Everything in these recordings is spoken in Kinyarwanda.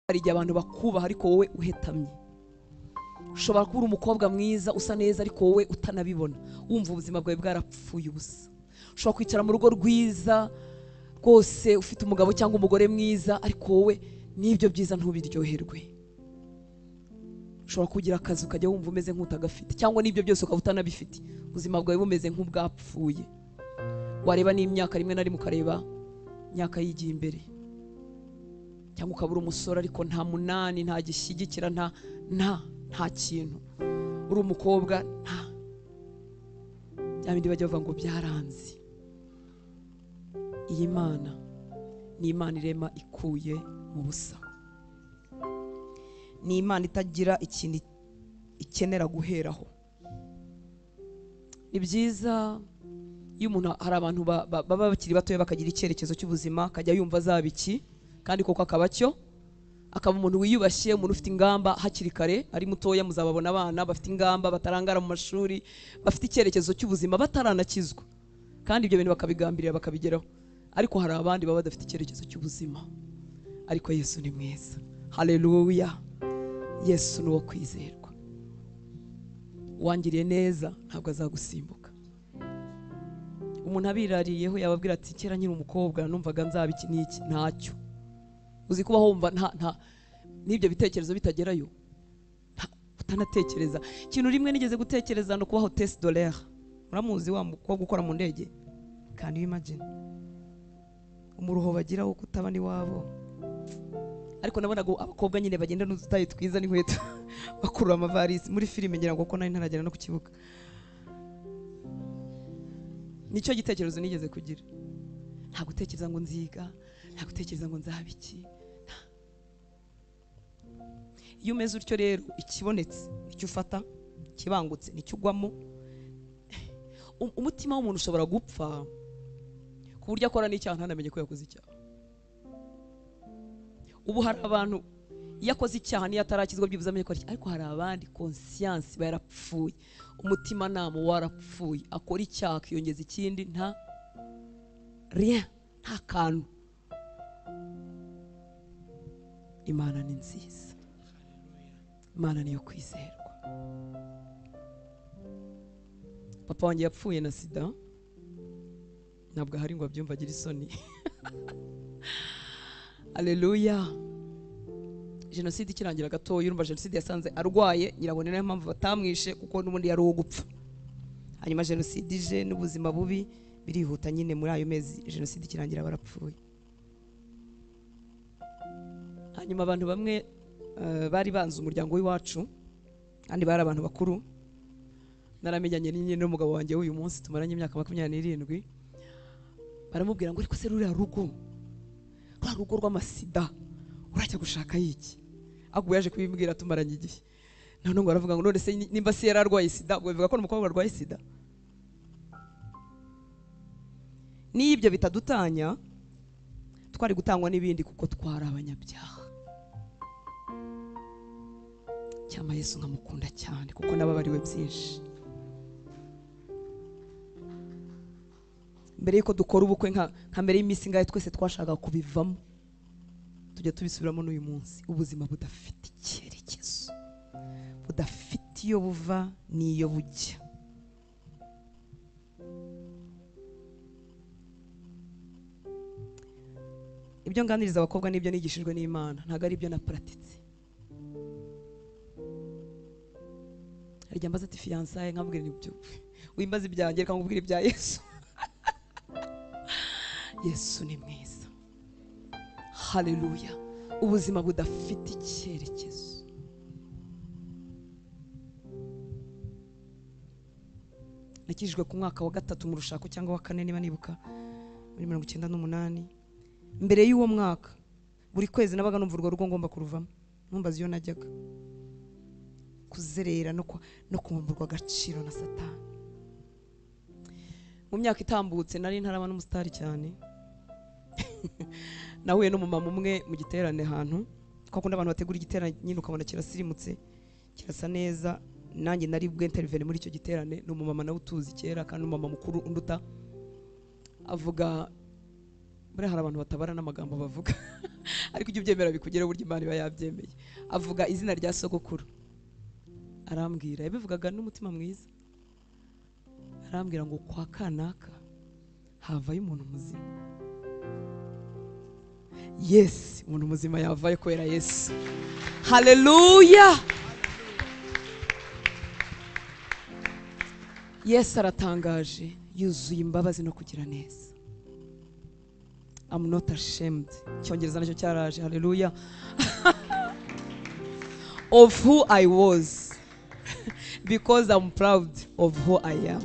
Hari igihe abantu bakubaha ariko wowe uhetamye. Ushobora kuba uri umukobwa mwiza usa neza ariko wowe utanabibona, wumva ubuzima bwawe bwarapfuye ubusa. Ushobora kwicara mu rugo rwiza rwose ufite umugabo cyangwa umugore mwiza ariko wowe n'ibyo byiza ntubiryoherwe. Ushobora kugira akazi ukajya wumva umeze nk'utagafite, cyangwa n'ibyo byose ukaba utanabifite, ubuzima bwawe bumeze nk'ubwapfuye. Wareba n'imyaka rimwe na rimwe ukareba imyaka yigiye imbere, cyangwa ukaba uri umusore ariko nta munani, nta gishyigikira, nta nta nta kintu, uri umukobwa nta bya bindi bajya bavuga ngo byaranze. Iyi Mana ni Imana irema ikuye mu busa, ni Imana itagira ikintu ikenera guheraho. Ni byiza iyo umuntu, hari abantu baba bakiri batoya bakagira icyerekezo cy'ubuzima, akajya yumva azaba iki kandi koko akaba cyo, akaba umuntu wiyubashye, umuntu ufite ingamba hakiri kare ari mutoya. Muzababona abana bafite ingamba, batarangara mu mashuri, bafite icyerekezo cy'ubuzima bataranakizwa, kandi ibyo bintu bakabigambirira bakabigeraho. Ariko hari abandi baba badafite icyerekezo cy'ubuzima. Ariko Yesu ni mwiza. Haleluya. Yesu ni uwo kwizerwa. Uwangiriye neza ntabwo azagusimbuka. Umuntu abirariyeho yababwira ati kera nkiri umukobwa numvaga nzaba iki n'iki, ntacyo. Uzi kuba wumva nta nta n'ibyo bitekerezo bitagerayo, utanatekereza. Ikintu rimwe nigeze gutekereza no kuba hôtesse de l'air. Muramuzi wa mukobwa ukora mu ndege? Can you imagine umuruho bagira wo kutaba ni wabo? Ariko nabonaga abakobwa nyine bagenda n'udutayi twiza n'inkweto bakurura amavarisi muri filime, ngira ngo ko nari ntaragera no ku kibuga. Nicyo gitekerezo nigeze kugira. Nta gutekereza ngo nziga, nta gutekereza ngo nzaba iki. Iyo umeze utyo rero, ikibonetse icyo ufata, kibangutse nicyo ugwamo. Umutima w'umuntu ushobora gupfa ku buryo akora n'icyaha ntanamenye ko yakoze icyaha. Ubu hari abantu iyo akoze icyaha niyo atarakizwa byibuze amenye ko ari, ariko hari abandi conscience barapfuye, umutimanama warapfuye, akora icyaha akiyongeza ikindi, nta rien, nta kantu. Imana ni nziza, Imana niyo kwizerwa. Papa wanjye yapfuye na sida, ntabwo ahari ngo abyumve agire isoni. Haleluya. Jenoside ikirangira gatoya, urumva jenoside yasanze arwaye, nyirabone niyo mpamvu batamwishe kuko n'ubundi yari uwo gupfa. Hanyuma jenoside ije n'ubuzima bubi birihuta nyine, muri ayo mezi jenoside ikirangira barapfuye. Hanyuma abantu bamwe bari banze umuryango w'iwacu, kandi bari abantu bakuru. Naramenyanye nyine n'umugabo wanjye w'uyu munsi tumaranye imyaka 27, baramubwira ngo ariko se ruriya rugo, rwa rugo rw'amasida urajya gushaka iki? Ahubwo yaje kubimbwira tumaranye igihe. None ngo aravuga ngo none se nimba se yararwaye sida, ubwo bivuga ko n'umukobwa arwaye sida. Niyo ibyo bitadutanya, twari gutangwa n'ibindi kuko twari abanyabyaha. Cyama Yesu nkamukunda cyane kuko nababariwe byinshi. Mbere yuko dukora ubukwe nka mbere y'iminsi ingahe twese twashakaga kubivamo, tujya tubisubiramo n'uyu munsi. Ubuzima budafite icyerekezo, budafite iyo buva n'iyo bujya. Ibyo nganiriza abakobwa n'ibyo nigishijwe n'Imana, ntabwo ari ibyo naparatitse. Hari igihe mbaza ati fiyansaye, nkabwira nibyo wimbaza ibyanjye, reka nkubwire ibya Yesu. Yesu ni mwiza. Haleluya. Ubuzima budafite icyerekezo. Nakijijwe ku mwaka wa 3 mu rushako cyangwa wa 4 niba nibuka, muri 98. Mbere y'uwo mwaka buri kwezi nabaga numva urwo rugo ngomba kuruvamo, numbaza iyo najyaga kuzerera no kumburwa agaciro na Satani. Mu myaka itambutse nari ntaraba n'umusitari cyane. Nahuye n'umumama umwe mu giterane ahantu, kwa kundi abantu bategura igiterane nyine ukabona kirasirimutse kirasa neza. Nanjye nari bwe intervene muri icyo giterane, n'umumama nawe utuzi kera kandi umumama mukuru unduta, avuga Buriya hari abantu batabara n'amagambo bavuga ariko ujye ubyemera bikugere burya Imana iba yabyemeye. Avuga izina rya sogokuru, arambwira, yabivugaga n'umutima mwiza, arambwira ngo kwa kanaka havayo umuntu muzima. Yes, umuntu muzima yavayo kubera Yesu. Haleluya. Yesu aratangaje, yuzuye imbabazi no kugira neza. I'm not ashamed. Icyongereza nacyo cyaraje. Haleluya. Of who I was, because I'm proud of who I am.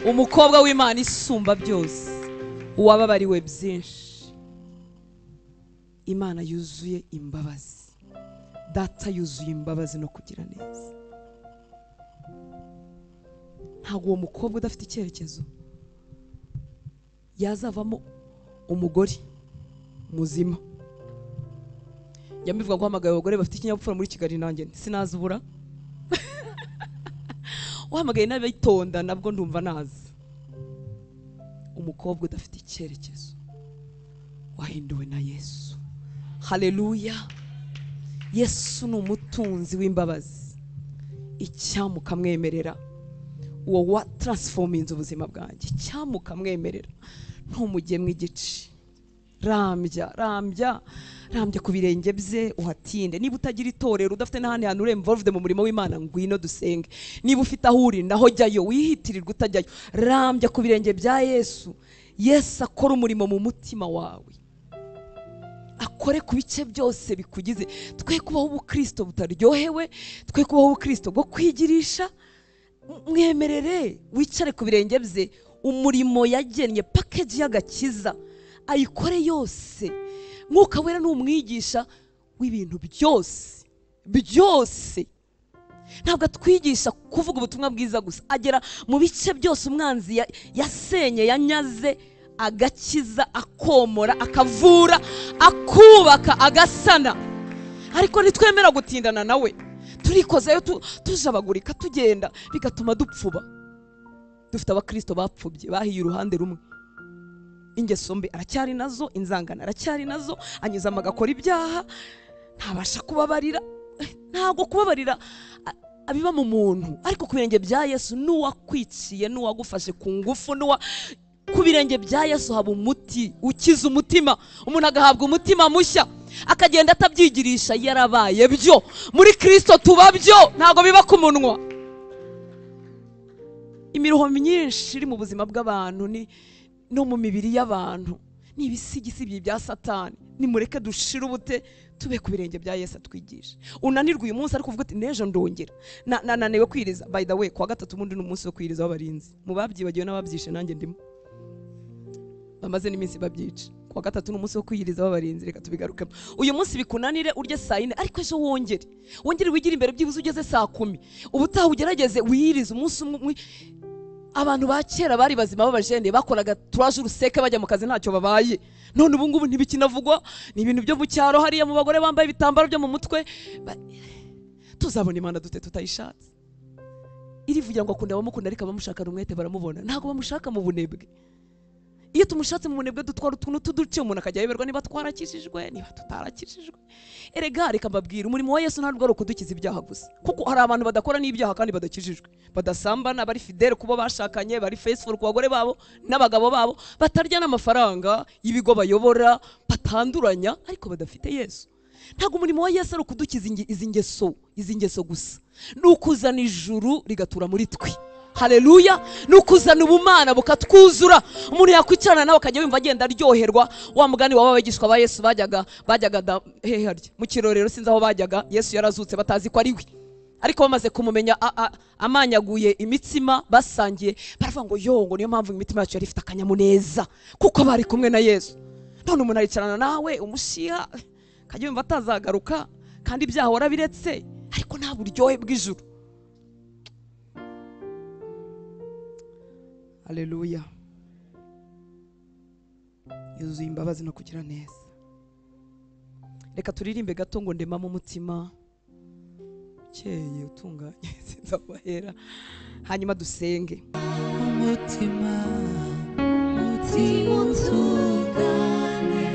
Umukobwa w'Imana isumba byose, uwababariwe byinshi. Imana yuzuye imbabazi, Data yuzuye imbabazi no kugira neza. Ntabwo uwo mukobwa udafite icyerekezo yazavamo umugore muzima. Njya mbivuga guhamagaye abagore bafite ikinyabupfura muri Kigali, nanjye sinazubura. Uhamagaye n'abitonda nabwo ndumva nazi. Umukobwa udafite icyerekezo wahinduwe na Yesu. Haleluya. Yesu ni umutunzi w'imbabazi, icyamukamwemerera uwo wa transforminze ubuzima bwanjye, icyamukamwemerera ntumugemwe igice. Rambya, rambya, rambya ku birenge bye uhatinde. Niba utagira itorero, udafite n'ahandi hantu uri involved mu murimo w'Imana, ngwino dusenge. Niba ufite aho uri naho jyayo, wihitirirwa utajyayo. Rambya ku birenge bya Yesu. Yesu akora umurimo mu mutima wawe, akore ku bice byose bikugize. Twe kubaho ubukristo butaryohewe, twe kubaho ubukristo bwo kwigirisha. Mwemerere wicare ku birenge bye, umurimo yagennye, package y'agakiza ayikore yose. Mwuka Wera ni umwigisha w'ibintu byose byose. Ntabwo atwigisha kuvuga ubutumwa bwiza gusa, agera mu bice byose umwanzi yasenye, yanyaze, agakiza, akomora, akavura, akubaka, agasana. Ariko ntitwemera gutindana nawe, turikozayo tujabagurika, tugenda, bigatuma dupfuba. Dufite abakristo bapfubye, bahiye uruhande rumwe. Ingeso mbi aracyari nazo, inzangano aracyari nazo, anyuzamo agakora ibyaha, ntabasha kubabarira. Ntabwo kubabarira abiba mu muntu, ariko ku birenge bya Yesu n'uwakwiciye, n'uwagufashe ku ngufu, n'uwa ku birenge bya Yesu haba umuti ukiza umutima. Umuntu agahabwa umutima mushya, akagenda atabyigirisha, yarabaye byo. Muri Kristo tuba byo, ntabwo biba ku munwa. Imiruho myinshi iri mu buzima bw'abantu ni no mu mibiri y'abantu ni ibisigisibyi bya Satani. Nimureke dushire ubute, tube ku birenge bya Yesu atwigisha. Unanirwa uyu munsi ariko uvuga uti n'ejo ndongera. Nananiwe kwiriza. By the way, kuwa gatatu mundi ni umunsi wo kwiriza w'abarinzi. Mu babyibagiwe n'ababyishe nanjye ndimo, bamaze n'iminsi babyica. Kuwa gatatu ni umunsi wo kwiriza w'abarinzi, reka tubigarukemo. Uyu munsi bikunanire urye saa 4, ariko ejo wongere wongere wigire imbere byibuze ugeze saa 10. Ubutaha ugerageze wiyirize umunsi umwe. Abantu ba kera bari bazima b'abajene bakoraga turaje uruseke bajya mu kazi ntacyo babaye. None ubu ngubu ntibikinavugwa, ni ibintu byo mu cyaro hariya mu bagore bambaye ibitambaro byo mu mutwe. Tuzabona Imana dute tutayishatse? Irivugira ngo akunda abamukunda, ariko abamushaka umwete baramubona. Ntabwo bamushaka mu bunebwe. Iyo tumushatse mu bunebwe dutwara utuntu tuduce, umuntu akajya ayoberwa niba twarakijijwe niba tutarakijijwe. Erega reka mbabwire, umurimo wa Yesu ntabwo ari ukudukiza ibyaha gusa, kuko hari abantu badakora n'ibyaha kandi badakijijwe, badasambana, bari fidele kubo bashakanye, bari faithful ku bagore babo n'abagabo babo, batarya n'amafaranga y'ibigo bayobora, batanduranya, ariko badafite Yesu. Ntabwo umurimo wa Yesu ari ukudukiza izi ngeso gusa, ni ukuzana ijuru rigatura muri twe. Haleluya. Nukuzana ubumana bukatwuzura. Umuntu yakwicarana nawe akajya yumva agenda aryoherwa. Wa mugani waba abigishwa ba Yesu bajyaga hehe harya mu kirorero, sinzi aho bajyaga. Yesu yarazutse batazi ko ari we, ariko bamaze kumumenya amanyaguye imitsima basangiye, baravuga ngo yo, ngo niyo mpamvu imitima yacu yari ifite akanyamuneza, kuko bari kumwe na Yesu. None umuntu aricarana nawe umushiha akajya yumva atazagaruka, kandi ibyaha warabiretse, ariko nta buryohe bw'ijuru. Haleluya. Yuzuye imbabazi no kugira neza. Reka turirimbe gato ngo ndemamo umutima ukeye utunganye, sinzabahera, hanyuma dusenge. Umutima Umutima utunganye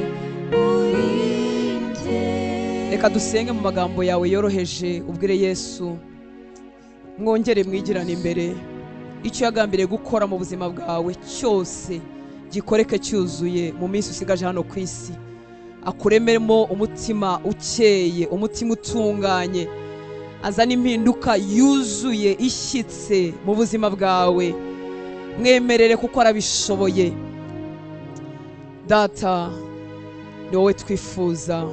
muri njye. Reka dusenge mu magambo yawe yoroheje, ubwire Yesu mwongere mwigirane imbere. Icyo yagambiriye gukora mu buzima bwawe cyose gikoreke cyuzuye mu minsi usigaje hano ku isi. Akurememo umutima ukeye, umutima utunganye, azana impinduka yuzuye ishyitse mu buzima bwawe. Mwemerere kuko arabishoboye. Data, ni wowe twifuza,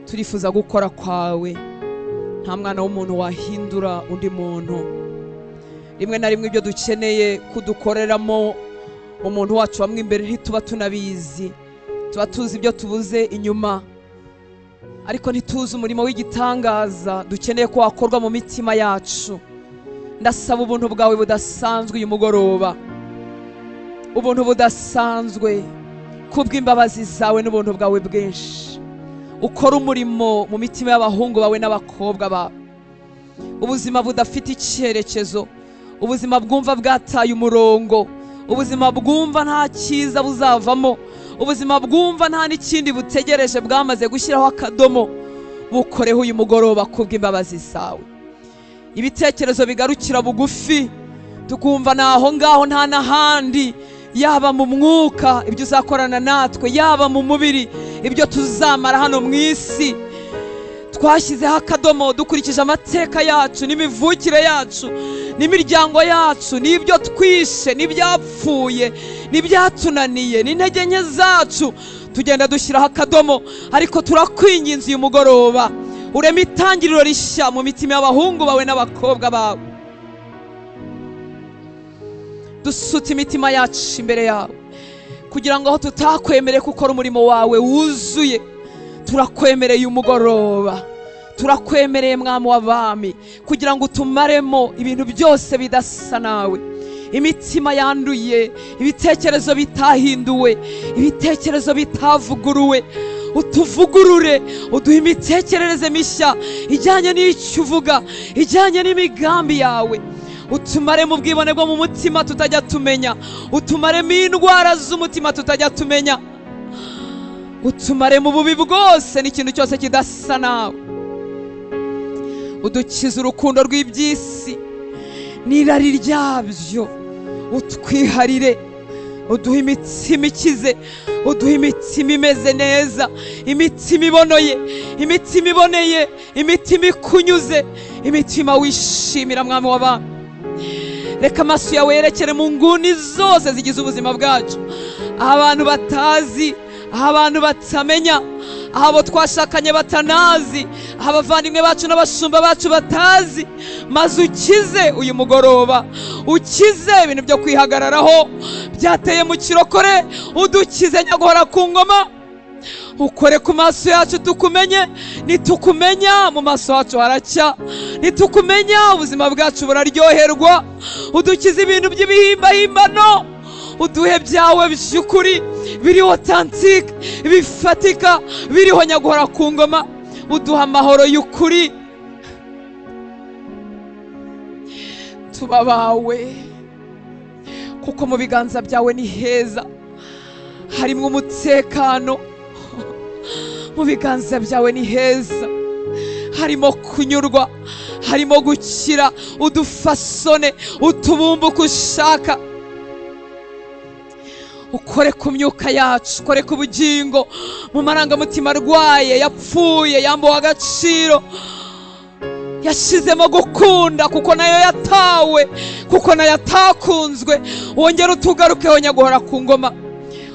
turifuza gukora kwawe. Nta mwana w'umuntu wahindura undi muntu. Rimwe na rimwe ibyo dukeneye kudukoreramo umuntu wacu wamwe imbere ntituba tunabizi, tuba tuzi ibyo tubuze inyuma, ariko ntituzi umurimo w'igitangaza dukeneye ko wakorwa mu mitima yacu. Ndasaba ubuntu bwawe budasanzwe uyu mugoroba, ubuntu budasanzwe kubw'imbabazi zawe n'ubuntu bwawe bwinshi. Ukora umurimo mu mitima y'abahungu bawe n'abakobwa bawe. Ubuzima budafite icyerekezo, ubuzima bwumva bwataye umurongo, ubuzima bwumva nta cyiza buzavamo, ubuzima bwumva nta n'ikindi butegereje bwamaze gushyiraho akadomo, bukoreho uyu mugoroba kubw'imbabazi zawe. Ibitekerezo bigarukira bugufi, tukumva naho ngaho nta n'ahandi, yaba mu mwuka ibyo uzakorana natwe, yaba mu mubiri ibyo tuzamara hano mu isi. Twashyizeho akadomo dukurikije amateka yacu n'imivukire yacu n'imiryango yacu n'ibyo twishe n'ibyapfuye n'ibyatunaniye n'intege nke zacu, tugenda dushyiraho akadomo. Ariko turakwinginze uyu mugoroba ureme itangiriro rishya mu mitima y'abahungu bawe n'abakobwa bawe. Dusutse imitima yacu imbere yawe kugira ngo aho tutakwemereye gukora umurimo wawe wuzuye, turakwemereye umugoroba, turakwemereye mwami w'abami, kugira ngo utumaremo ibintu byose bidasa nawe. Imitima yanduye, ibitekerezo bitahinduwe, ibitekerezo bitavuguruwe, utuvugurure, uduhe imitekerereze mishya ijyanye n'icyo uvuga, ijyanye n'imigambi yawe. Utumaremo ubwibone bwo mu mutima tutajya tumenya, utumaremo indwara z'umutima tutajya tumenya, utumaremo ububi bwose n'ikintu cyose kidasa nawe. Udukize urukundo rw'iby'isi n'irari ryabyo, utwiharire, uduhe imitima ikize, uduhe imitima imeze neza, imitima ibonoye, imitima iboneye, imitima ikunyuze, imitima wishimira mwami w'abami. Reka amaso yawe yerekere mu nguni zose zigize ubuzima bwacu, aho abantu batazi, aho abantu batamenya, aho abo twashakanye batanazi, aho abavandimwe bacu n'abashumba bacu batazi. Maze ukize uyu mugoroba, ukize ibintu byo kwihagararaho byateye mu kirokore, udukize nyaguhora ku ngoma. Ukore ku maso yacu tukumenye, nitukumenya mu maso yacu haracya, nitukumenya ubuzima bwacu buraryoherwa. Udukize ibintu by'ibihimbahimbano, uduhe byawe by'ukuri biriho authentique, bifatika, biriho nyaguhora ku ngoma. Uduha amahoro y'ukuri, tuba bawe, kuko mu biganza byawe ni heza, harimo umutekano. Mu biganza byawe ni heza, harimo kunyurwa, harimo gukira. Udufasone, utubumbuke ushaka. Ukore ku myuka yacu, ukore ku bugingo mu marangamutima arwaye, yapfuye, yambuwe agaciro, yashizemo gukunda kuko nayo yatawe, kuko nayo atakunzwe. Wongere utugarukeho nyaguhora ku ngoma.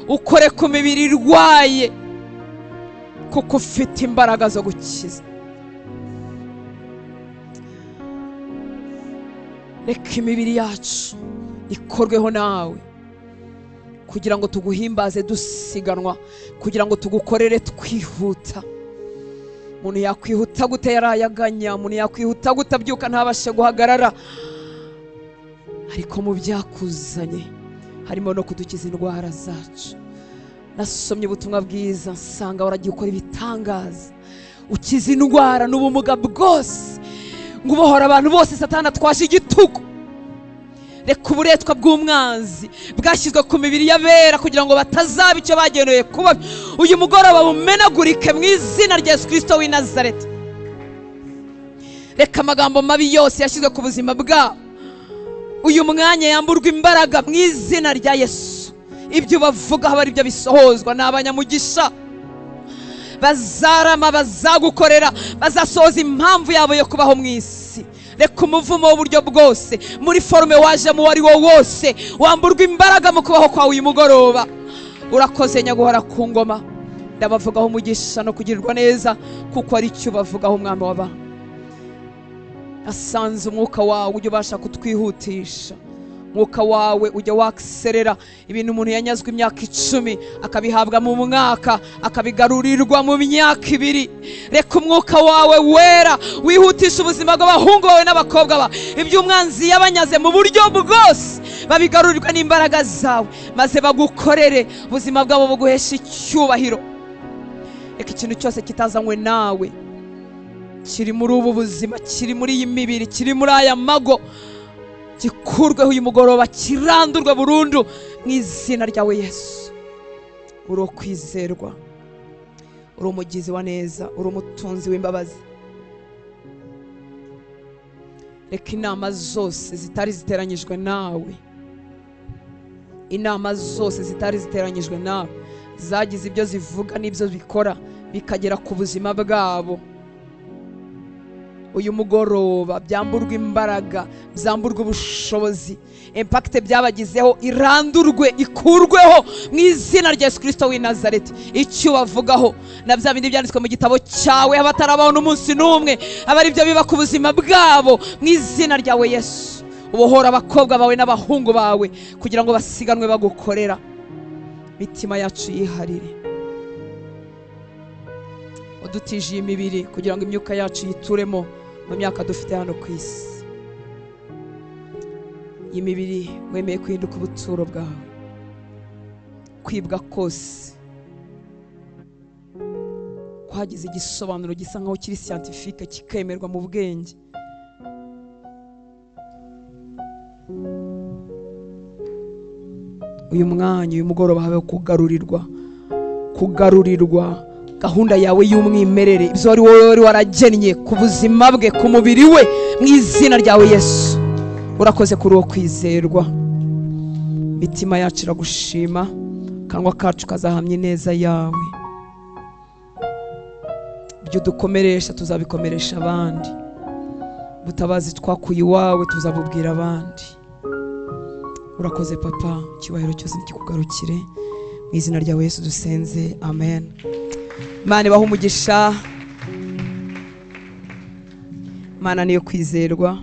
Ukore ku mibiri irwaye, kuko ufite imbaraga zo gukiza. Reka imibiri yacu ikorweho nawe, kugira ngo tuguhimbaze dusiganwa, kugira ngo tugukorere twihuta. Umuntu yakwihuta gute yarayaganya? Umuntu yakwihuta gute abyuka ntabashe guhagarara? Ariko mu byakuzanye harimo no kudukiza indwara zacu. Nasomye ubutumwa bwiza nsanga waragiye ukora ibitangaza, ukiza indwara n'ubumuga bwose, ngo ubohora abantu bose Satani atwaje igitugu. Reka uburetwa bw'umwanzi bwashyizwe ku mibiri y'abera kugira ngo batazaba icyo bagenewe kuba, uyu mugoroba bumenagurike mu izina rya Yesu Kristo w'i Nazareti. Reka amagambo mabi yose yashyizwe ku buzima bwabo uyu mwanya yamburwa imbaraga mu izina rya Yesu. Ibyo bavuga aba ari byo bisohozwa. Ni abanyamugisha bazarama, bazagukorera, bazasohoza impamvu yabo yo kubaho mu isi. Reka umuvumo w'uburyo bwose muri forume wajemo uwo ari wo wose wamburwa imbaraga mu kubaho kwawe uyu mugoroba. Urakoze nyaguhora ku ngoma. Ndabavugaho umugisha no kugirirwa neza, kuko ari cyo bavugaho umwami w'abantu. Asanze umwuka wawe ujya ubasha kutwihutisha, umwuka wawe ujya wakiserera ibintu umuntu yanyazwe imyaka 10 akabihabwa mu mwaka, akabigarurirwa mu myaka 2. Reka umwuka wawe wera wihutisha ubuzima bw'abahungu bawe n'abakobwa bawe. Ibyo umwanzi yabanyaze mu buryo bwose babigarurirwa n'imbaraga zawe, maze bagukorere, ubuzima bwabo buguhesha icyubahiro. Reka ikintu cyose kitazanywe nawe kiri muri ubu buzima, kiri muri iyi mibiri, kiri muri aya mago, gikurweho uyu mugoroba, kirandurwe burundu mu izina ryawe Yesu. Uri ukwizerwa, uri umugizi wa neza, uri umutunzi w'imbabazi. Reka inama zose zitari ziteranyijwe nawe, inama zose zitari ziteranyijwe nawe zagize ibyo zivuga n'ibyo bikora bikagera ku buzima bwabo uyu mugoroba byamburwa imbaraga, byamburwa ubushobozi, impact byabagizeho irandurwe, ikurweho mu izina rya Yesu Kristo w'i Nazareti. Icyo bavugaho na bya bindi byanditswe mu gitabo cyawe abatarabaho n'umunsi n'umwe, aba ari byo biba ku buzima bwabo mu izina ryawe Yesu. Ubohora abakobwa bawe n'abahungu bawe kugira ngo basiganwe bagukorera. Mitima yacu yiharire, udutije iyi mibiri kugira ngo imyuka yacu yituremo mu myaka dufite hano ku isi. Iyi mibiri wemeye kwihinduka ubuturo bwawe. Kwibwa kose kwagize igisobanuro gisa nkaho kiri scientifique kikemerwa mu bwenge. Uyu mwanya, uyu mugoroba habe kugarurirwa, kugarurirwa gahunda yawe y'umwimerere, ibyo wari wowe waragennye ku buzima bwe, ku mubiri we, mu izina ryawe Yesu. Urakoze kuri uwo kwizerwa. Mitima yacu iragushima, kanwa kacu kazahamya ineza yawe. Ibyo dukomeresha tuzabikomeresha abandi, butabazi twakuye iwawe tuzabubwira abandi. Urakoze papa, icyubahiro cyose nikikugarukire mu izina ryawe Yesu dusenze, amen. Imana ibahe umugisha. Imana niyo kwizerwa.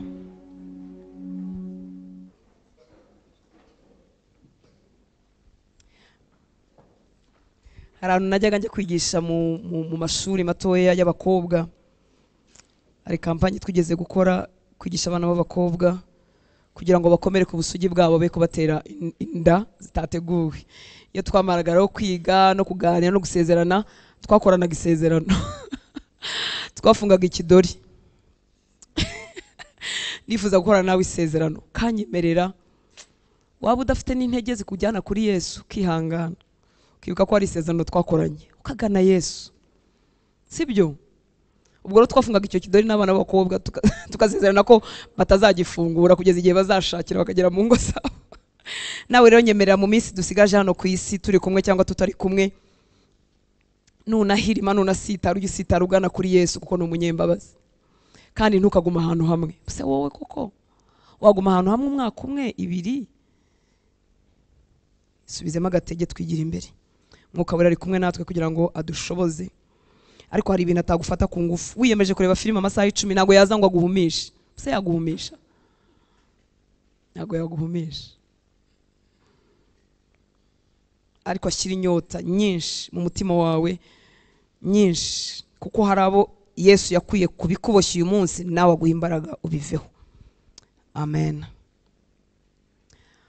Hari ahantu najyaga njya kwigisha mu mashuri matoya y'abakobwa. Hari kampanye twigeze gukora kwigisha abana b'abakobwa kugira ngo bakomere ku busugi bwabo be kubatera inda zitateguwe. Iyo twamaraga rero kwiga no kuganira no gusezerana, twakoranaga isezerano. Twafungaga ikidori. Nifuza gukorana nawe isezerano, kanyemerera. Waba udafite n'intege zikujyana kuri Yesu, ukihangana, ukibuka ko ari isezerano twakoranye, ukagana Yesu, sibyo? Ubwo rero twafungaga icyo kidori n'abana b'abakobwa tukasezerana ko batazagifungura kugeza igihe bazashakira bakagera mu ngo zabo. Nawe rero nyemerera mu minsi dusigaje hano ku isi, turi kumwe cyangwa tutari kumwe, nunahirima nunasitara, ujye usitara ugana kuri Yesu kuko ni umunyembabazi. Kandi ntukaguma ahantu hamwe. Se wowe koko waguma ahantu hamwe umwaka umwe, ibiri? Subizemo agatege twigira imbere. Mwuka wera ari kumwe natwe kugira ngo adushoboze. Ariko hari ibintu atagufata ku ngufu. Wiyemeje kureba filime amasaha 10, ntago yaza ngo aguhumishe. Se yaguhumisha? Ntago yaguhumisha. Ariko ashyira inyota nyinshi mu mutima wawe, nyinshi, kuko hari abo Yesu yakwiye kubikuboshya uyu munsi, nawe aguha imbaraga ubiveho. Amen.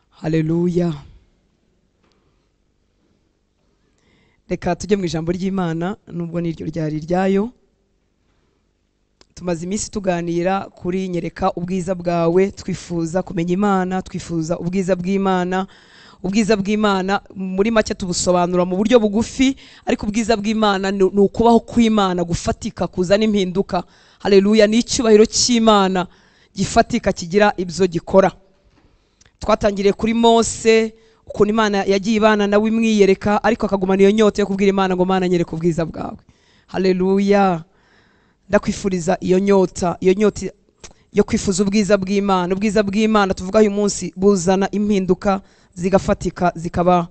Haleluya. Reka tujye mu ijambo ry'Imana, nubwo niryo ryari ryayo. Tumaze iminsi tuganira kuri nyereka ubwiza bwawe, twifuza kumenya Imana, twifuza ubwiza bw'Imana. Ubwiza bw'Imana muri make tubusobanura mu buryo bugufi, ariko ubwiza bw'Imana ni ukubaho kw'Imana gufatika kuzana impinduka. Haleluya, ni icyubahiro cy'Imana gifatika kigira ibyo gikora. Twatangiriye kuri Mose, ukuntu Imana yagiye ibana nawe imwiyereka, ariko akagumana iyo nyota yo kubwira Imana ngo Mana nyereka ubwiza bwawe. Haleluya, ndakwifuriza iyo nyota, iyo nyota yo kwifuza ubwiza bw'Imana. Ubwiza bw'Imana tuvuga uyu munsi buzana impinduka zigafatika, zikaba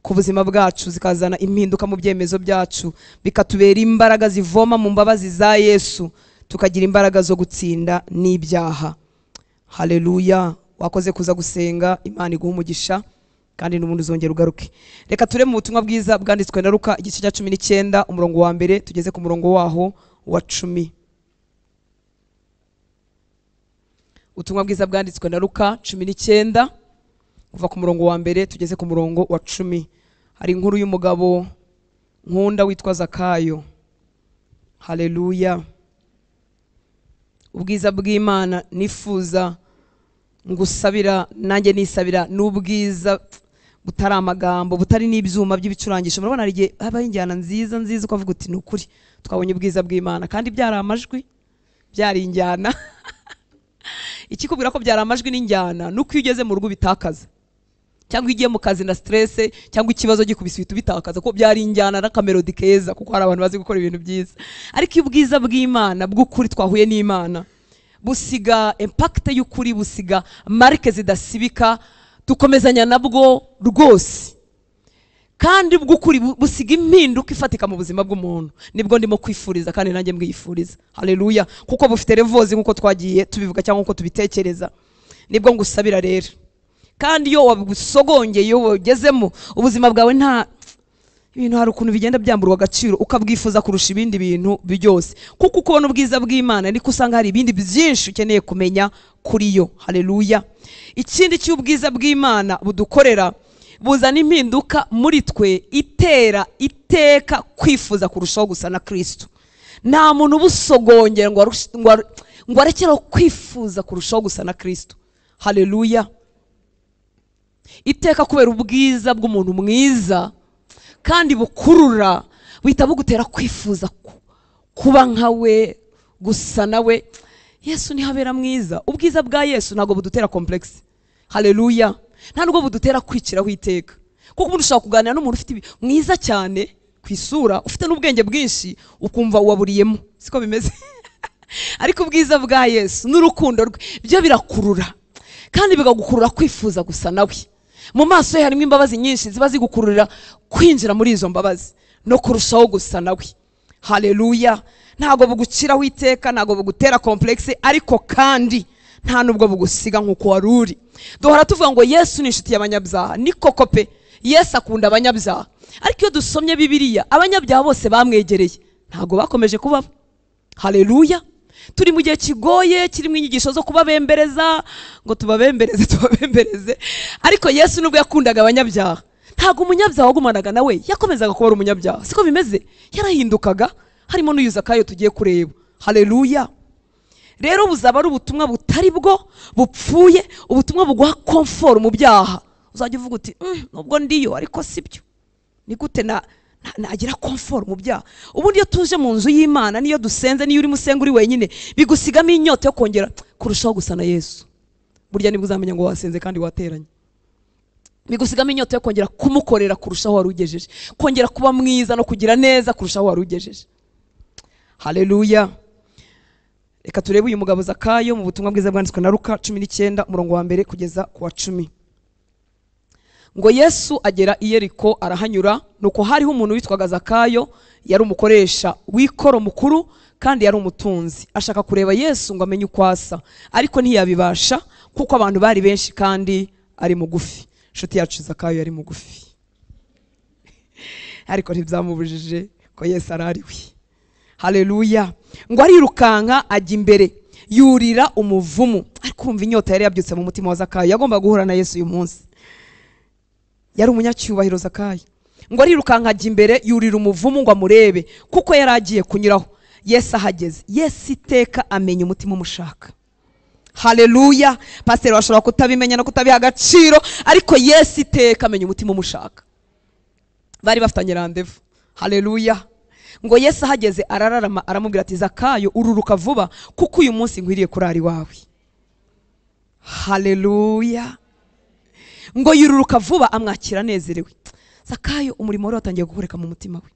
ku buzima bwacu, zikazana impinduka mu byemezo byacu, bikatubera imbaraga zivoma mu mbabazi za Yesu, tukagira imbaraga zo gutsinda n'ibyaha. Haleluya, wakoze kuza gusenga, Imana iguhe umugisha kandi n'ubundi uzongera ugaruke. Reka ture mu butumwa bwiza bwanditswe na Luka igice cya 19 umurongo wa mbere tugeze ku murongo waho wa 10. Ubutumwa bwiza bwanditswe na Luka 19 kuva ku murongo wa mbere tugeze ku murongo wa 10. Hari inkuru y'umugabo nkunda witwa Zakayo. Haleluya. Ubwiza bw'Imana nifuza ngusabira nanjye nisabira n'ubwiza butari amagambo, butari n'ibyuma by'ibicurangisho. Murabona hari igihe habaho injyana nziza nziza ukavuga uti ni ukuri twabonye ubwiza bw'Imana, kandi byari amajwi, byari injyana. Ikikubwira ko byari amajwi n'injyana nuko iyo ugeze mu rugo bitakaza, cyangwa igiye mu kazi na stress, cyangwa ikibazo gikubise uhita ubitakaza, ko byari injyana n'akamelodi keza, kuko hari abantu bazi gukora ibintu byiza. Ariko ubwiza bw'Imana bw'ukuri twahuye n'Imana busiga impact y'ukuri, busiga marke zidasibika, dukomezanya nabwo rwose, kandi bw'ukuri busiga impinduka ifatika mu buzima bw'umuntu. Nibwo ndimo kwifuriza kandi nanjye mbwifuriza. Haleluya, kuko bufite revozi nkuko twagiye tubivuga cyangwa nkuko tubitekereza. Nibwo ngusabira rero, kandi iyo wabusogongeye, iyo wagezemo ubuzima bwawe nta ibintu hari ukuntu bigenda byamburwa agaciro, ukabwifuza kurusha ibindi bintu byose, kuko ukubona ubwiza bw'Imana niko usanga hari ibindi byinshi ukeneye kumenya kuri yo. Haleluya. Ikindi cy'ubwiza bw'Imana budukorera, buzana impinduka muri twe itera iteka kwifuza kurushaho gusa na Kristo. Nta muntu ubusogongera ngo arekere kwifuza kurushaho gusa na Kristo. Haleluya. Iteka kubera ubwiza bw'umuntu mwiza kandi bukurura, buhita bugutera kwifuza kuba nkawe, gusa nawe. Yesu ni habera mwiza. Ubwiza bwa Yesu ntabwo budutera complex. Haleluya. Nta nubwo budutera kwiciraho iteka, kuko umuntu ushobora kuganira n'umuntu ufite mwiza cyane ku isura, ufite n'ubwenge bwinshi, ukumva waburiyemo, siko bimeze. Ariko ubwiza bwa Yesu n'urukundo rwe byo birakurura, kandi bigagukurura kwifuza gusa nawe. Mu maso ye harimo imbabazi nyinshi ziba zigukururira kwinjira muri izo mbabazi no kurushaho gusa nawe. Haleluya. Ntabwo buguciraho iteka, ntabwo bugutera complexe, ariko kandi nta nubwo bugusiga nkuko wari uri. Duhora tuvuga ngo Yesu ni inshuti y'abanyabyaha. Ni koko pe, Yesu akunda abanyabyaha. Ariko iyo dusomye Bibiliya, abanyabyaha bose bamwegereye ntabwo bakomeje kubaho. Haleluya. Turi mu gihe kigoye kirimo inyigisho zo kubabembereza, ngo tubabembereze tubabembereze, ariko Yesu nubwo yakundaga abanyabyaha, ntabwo umunyabyaha wagumanaga nawe yakomezaga kuba umunyabyaha. Siko bimeze, yarahindukaga. Harimo n'uyu Zakayo tugiye kureba. Haleluya. Rero buzaba ari ubutumwa butari bwo bupfuye, ubutumwa buguha comfort mu byaha. Uzajya uvuga uti nubwo ndiyo ariko sibyo, ni gute nagira comfort mu byaha? Ubundi iyo tuje mu nzu y'Imana, niyo dusenze, niyo uri musenga uri wenyine, bigusigamo inyota yo kongera kurushaho gusa na Yesu. Burya nibwo uzamenya ngo wasenze kandi wateranye. Bigusigamo inyota yo kongera kumukorera kurushaho wari ugejeje, kongera kuba mwiza no kugira neza kurushaho wari ugejeje. Haleluya. Reka turebe uyu mugabo Zakayo mu butumwa bwiza bwanditswe na Luka 19 umurongo wa mbere kugeza ku wa 10. Ngo Yesu agera i Yeriko arahanyura, nuko hariho umuntu witwaga Zakayo, yari umukoresha w'ikoro mukuru kandi yari umutunzi. Ashaka kureba Yesu ngo amenye uko asa, ariko ntiyabibasha kuko abantu bari benshi kandi ari mugufi. Inshuti yacu Zakayo yari mugufi, ariko ntibyamubujije ko Yesu arariwe. Haleluya. Ngo arirukanka ajya imbere, yurira umuvumu. Ariko urumva inyota yari yabyutse mu mutima wa Zakayo, yagomba guhura na Yesu uyu munsi. Yari umunyacyubahiro Zakayo. Ngo arirukanka ajya imbere, yurira umuvumu ngo amurebe, kuko yari agiye kunyuraho. Yesu ahageze, Yesu iteka amenya umutima umushaka. Haleluya. Pasiteri washobora kutabimenya no kutabiha agaciro, ariko Yesu iteka amenya umutima umushaka. Bari bafitanye randevu. Haleluya. Ngo Yesu ahageze arararama aramubwira ati Zakayo ururuka vuba kuko uyu munsi nkwiriye kurara iwawe. Haleluya. Ngo yururuka vuba amwakira anezerewe. Zakayo umurimo wari watangiye gukoreka mu mutima we,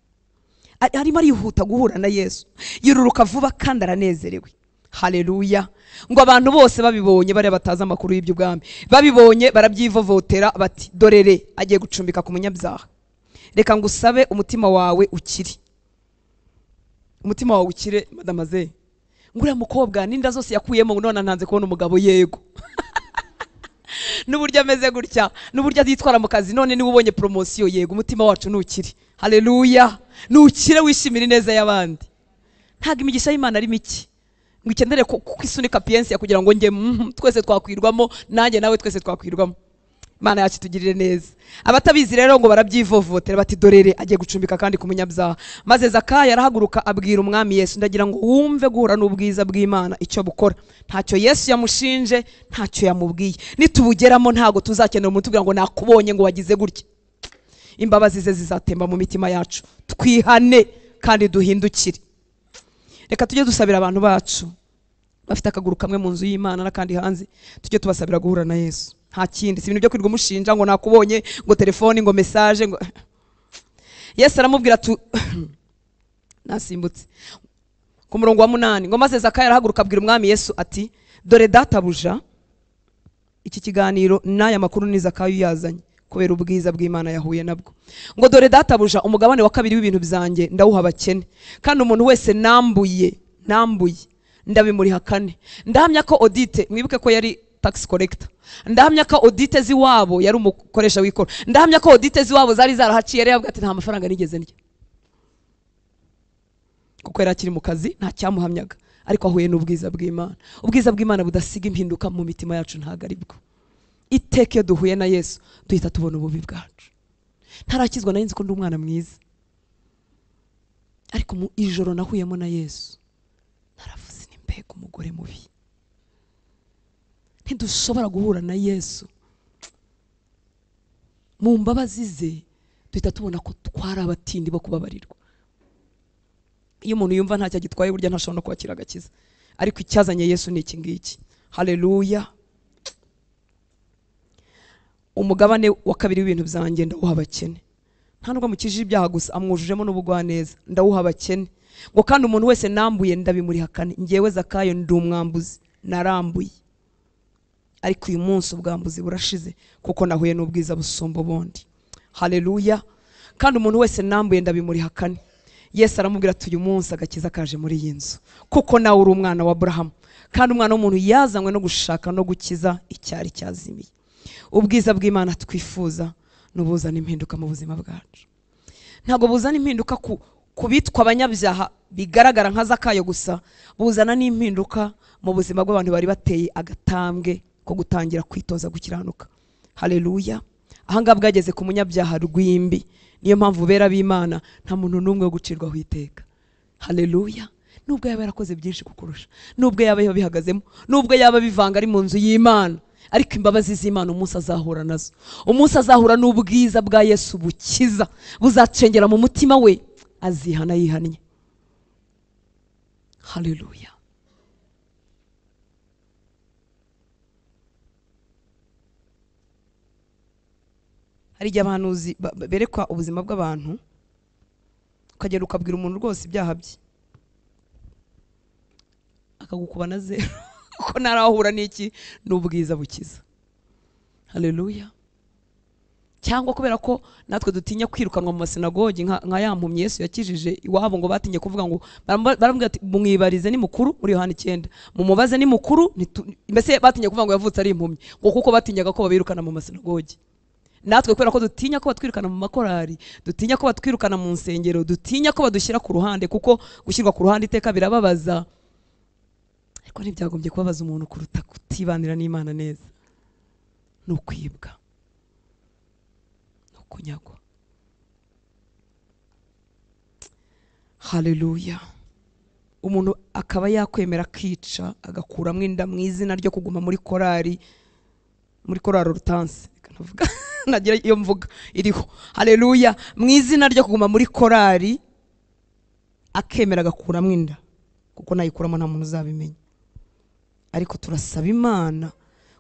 arimo arihuta guhura na Yesu. Yururuka vuba kandi aranezerewe. Haleluya. Ngo abantu bose babibonye, bari batazi amakuru y'iby'ubwami, babibonye barabyivovotera bati dorere agiye gucumbika ku munyabyaha. Reka ngusabe umutima wawe ukire, umutima wawe ukire madamaze. Nguriya mukobwa n'inda zose yakuyemo none ntanze kubona umugabo. Yego. N'uburyo ameze gutya, n'uburyo azitwara mu kazi, none niwe ubonye promosiyo. Yego, umutima wacu nukire. Haleluya. Nukire wishimira ineza y'abandi. Ntabwo imigisha y'Imana ari mike ngo ikendere kuko isunika piyensi ya kugira ngo nge twese twakwirwamo, nanjye nawe twese twakwirwamo. Imana yacu itugirire neza. Abatabizi rero ngo barabyivovotera bati dorere agiye gucumbika kandi ku munyabyaha. Maze Zakayo arahaguruka abwira umwami Yesu, ndagira ngo wumve guhura n'ubwiza bw'Imana icyo bukora. Ntacyo Yesu yamushinje, ntacyo yamubwiye. Nitubugeramo ntago tuzakenera umuntu tubwira ngo nakubonye ngo wagize gutya. Imbabazi ze zizatemba mu mitima yacu. Twihane kandi duhindukire. Reka tujye dusabira abantu bacu bafite akaguru kamwe mu nzu y'Imana n'akandi hanze, tujye tubasabira guhura na Yesu. Nta kindi, si ibintu byo kwirirwa umushinja ngo nakubonye, ngo telefoni, ngo message, ngo Yesu aramubwira tu nasimbutse ku murongo wa 8 ngo maze Zakayo arahaguruka abwira umwami Yesu ati dore databuja. Iki kiganiro n'aya makuru ni Zakayo yazanye kubera ubwiza bw'Imana yahuye nabwo. Ngo dore databuja, umugabane wa kabiri w'ibintu byanjye ndawuha abakene, kandi umuntu wese nambuye ndabimuriha kane. Ndahamya ko Odite, mwibuke ko yari tax collector, ndahamya ko Odite ziwabo yari umukoresha w'ikoro, ndahamya ko Odite ziwabo zari zarahaciye, yari yavuga ati nta mafaranga nigeze ndya, kuko yari akiri mu kazi nta cyamuhamyaga, ariko ahuye n'ubwiza bw'Imana. Ubwiza bw'Imana budasiga impinduka mu mitima yacu ntago ari bwo. Iteka iyo duhuye na Yesu duhita tubona ububi bwacu. Ntarakizwa nari nzi ko ndi umwana mwiza, ariko mu ijoro nahuyemo na Yesu naravuze ni mbega umugore mubi. Ntidushobora guhura na Yesu mu mbabazi ze duhita tubona ko twari abatindi bo kubabarirwa. Iyo umuntu yumva ntacyo agitwaye burya ntashobora no kwakira agakiza, ariko icyazanye Yesu ni iki ngiki. Haleluya. Umugabane wa kabiri w'ibintu byanjye ndawuha abakene. Nta nubwo mukijije ibyaha gusa, amwujujemo n'ubugwaneza, ndawuha abakene. Ngo kandi umuntu wese nambuye ndabimuriha kane. Njyewe Zakayo ndi umwambuzi, narambuye, ariko uyu munsi ubwambuzi burashize kuko nahuye n'ubwiza busumba ubundi. Haleluya. Kandi umuntu wese nambuye ndabimuriha kane. Yesu aramubwira ati uyu munsi agakiza kaje muri iyi nzu, kuko nawe uri umwana wa Aburahamu, kandi umwana w'umuntu yazanywe no gushaka no gukiza icyari cyazimiye. Ubwiza bw'Imana twifuza n'ubuzana impinduka mu buzima bwacu. Ntabwo buzana impinduka ku bitwa abanyabyaha bigaragara nka Zakayo gusa, buzana n'impinduka mu buzima bw'abantu bari bateye agatambwe ko gutangira kwitoza gukiranuka. Haleluya. Ahangaha bwageze ku munyabyaha rwimbi. Niyo mpamvu bera b'Imana nta muntu n'umwe wo gucirwaho iteka. Haleluya. Nubwo yaba yarakoze byinshi kukurusha, nubwo yaba yabihagazemo, nubwo yaba bivanga ari mu nzu y'Imana, ariko imbabazi z'Imana umunsi azahura nazo, umunsi azahura n'ubwiza bwa Yesu bukiza buzacengera mu mutima we, azihana yihannye. Haleluya. Hari igihe abahanuzi berekwa ubuzima bw'abantu, ukagenda ukabwira umuntu rwose ibyaha bye akagukuba na zero ko narahura n'iki n'ubwiza bukiza. Haleluya. Cyangwa kubera ko natwe dutinya kwirukanwa mu masinagogi nka ya mpumyi Yesu yakijije iwabo, ngo batinye kuvuga ngo baramubwira ati mwibarize ni mukuru muri Yohana 9, mumubaze ni mukuru, mbese batinye kuvuga ngo yavutse ari impumyi, ngo kuko batinyaga ko babirukana mu masinagogi. Natwe kubera ko dutinya ko batwirukana mu makorari, dutinya ko batwirukana mu nsengero, dutinya ko badushyira ku ruhande, kuko gushyirwa ku ruhande iteka birababaza, ariko ntibyagombye kubabaza umuntu kuruta kutibanira n'Imana neza. Ni ukwibwa, ni ukunyagwa. Haleluya. Umuntu akaba yakwemera akica agakuramo inda mu izina ryo kuguma muri korari, muri korari Hortense, navuga nagira iyo mvuga iriho, haleluya, mu izina ryo kuguma muri korari akemera agakuramo inda, kuko nayikuramo nta muntu uzabimenya. Ariko turasaba Imana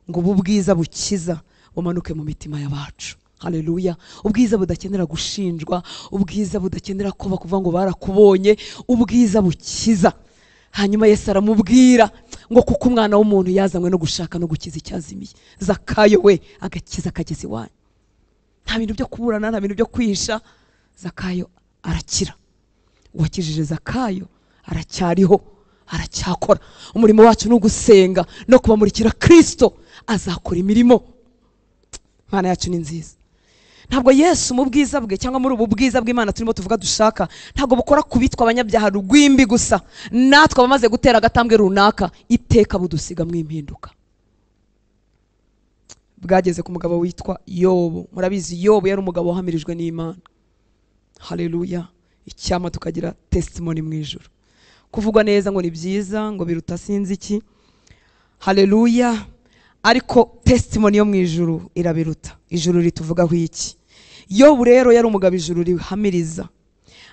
ngo ubu bwiza bukiza bumanuke mu mitima y'abacu. Haleluya. Ubwiza budakenera gushinjwa, ubwiza budakenera ko bakuvuga ngo barakubonye, ubwiza bukiza. Hanyuma Yesu aramubwira ngo kuko umwana w'umuntu yazanywe no gushaka no gukiza icyazimiye. Zakayo we agakiza kageze iwanyu. Nta bintu byo kuburana, nta bintu byo kwihisha. Zakayo arakira. Uwakijije Zakayo aracyariho, aracyakora. Umurimo wacu ni ugusenga no kubamurikira Kristo, azakora imirimo. Imana yacu ni nziza. Ntabwo Yesu mu bwiza bwe cyangwa muri ubu bwiza bw'Imana turimo tuvuga dushaka, ntabwo bukora kubitwa abanyabyaha rugwimbi gusa. Natwe abamaze gutera agatambwe runaka, iteka budusiga mu impinduka. Bwageze ku mugabo witwa Yobu. Murabizi Yobu yari umugabo wahamirijwe n'Imana. Haleluya. Icyama tukagira testimony mu ijuru. Kuvugwa neza ngo ni byiza, ngo biruta sinzi iki. Haleluya. Ariko testimony yo mu ijuru irabiruta. Ijuru rituvugaho iki? Yobu rero yari umugabo ijuru rihamiriza.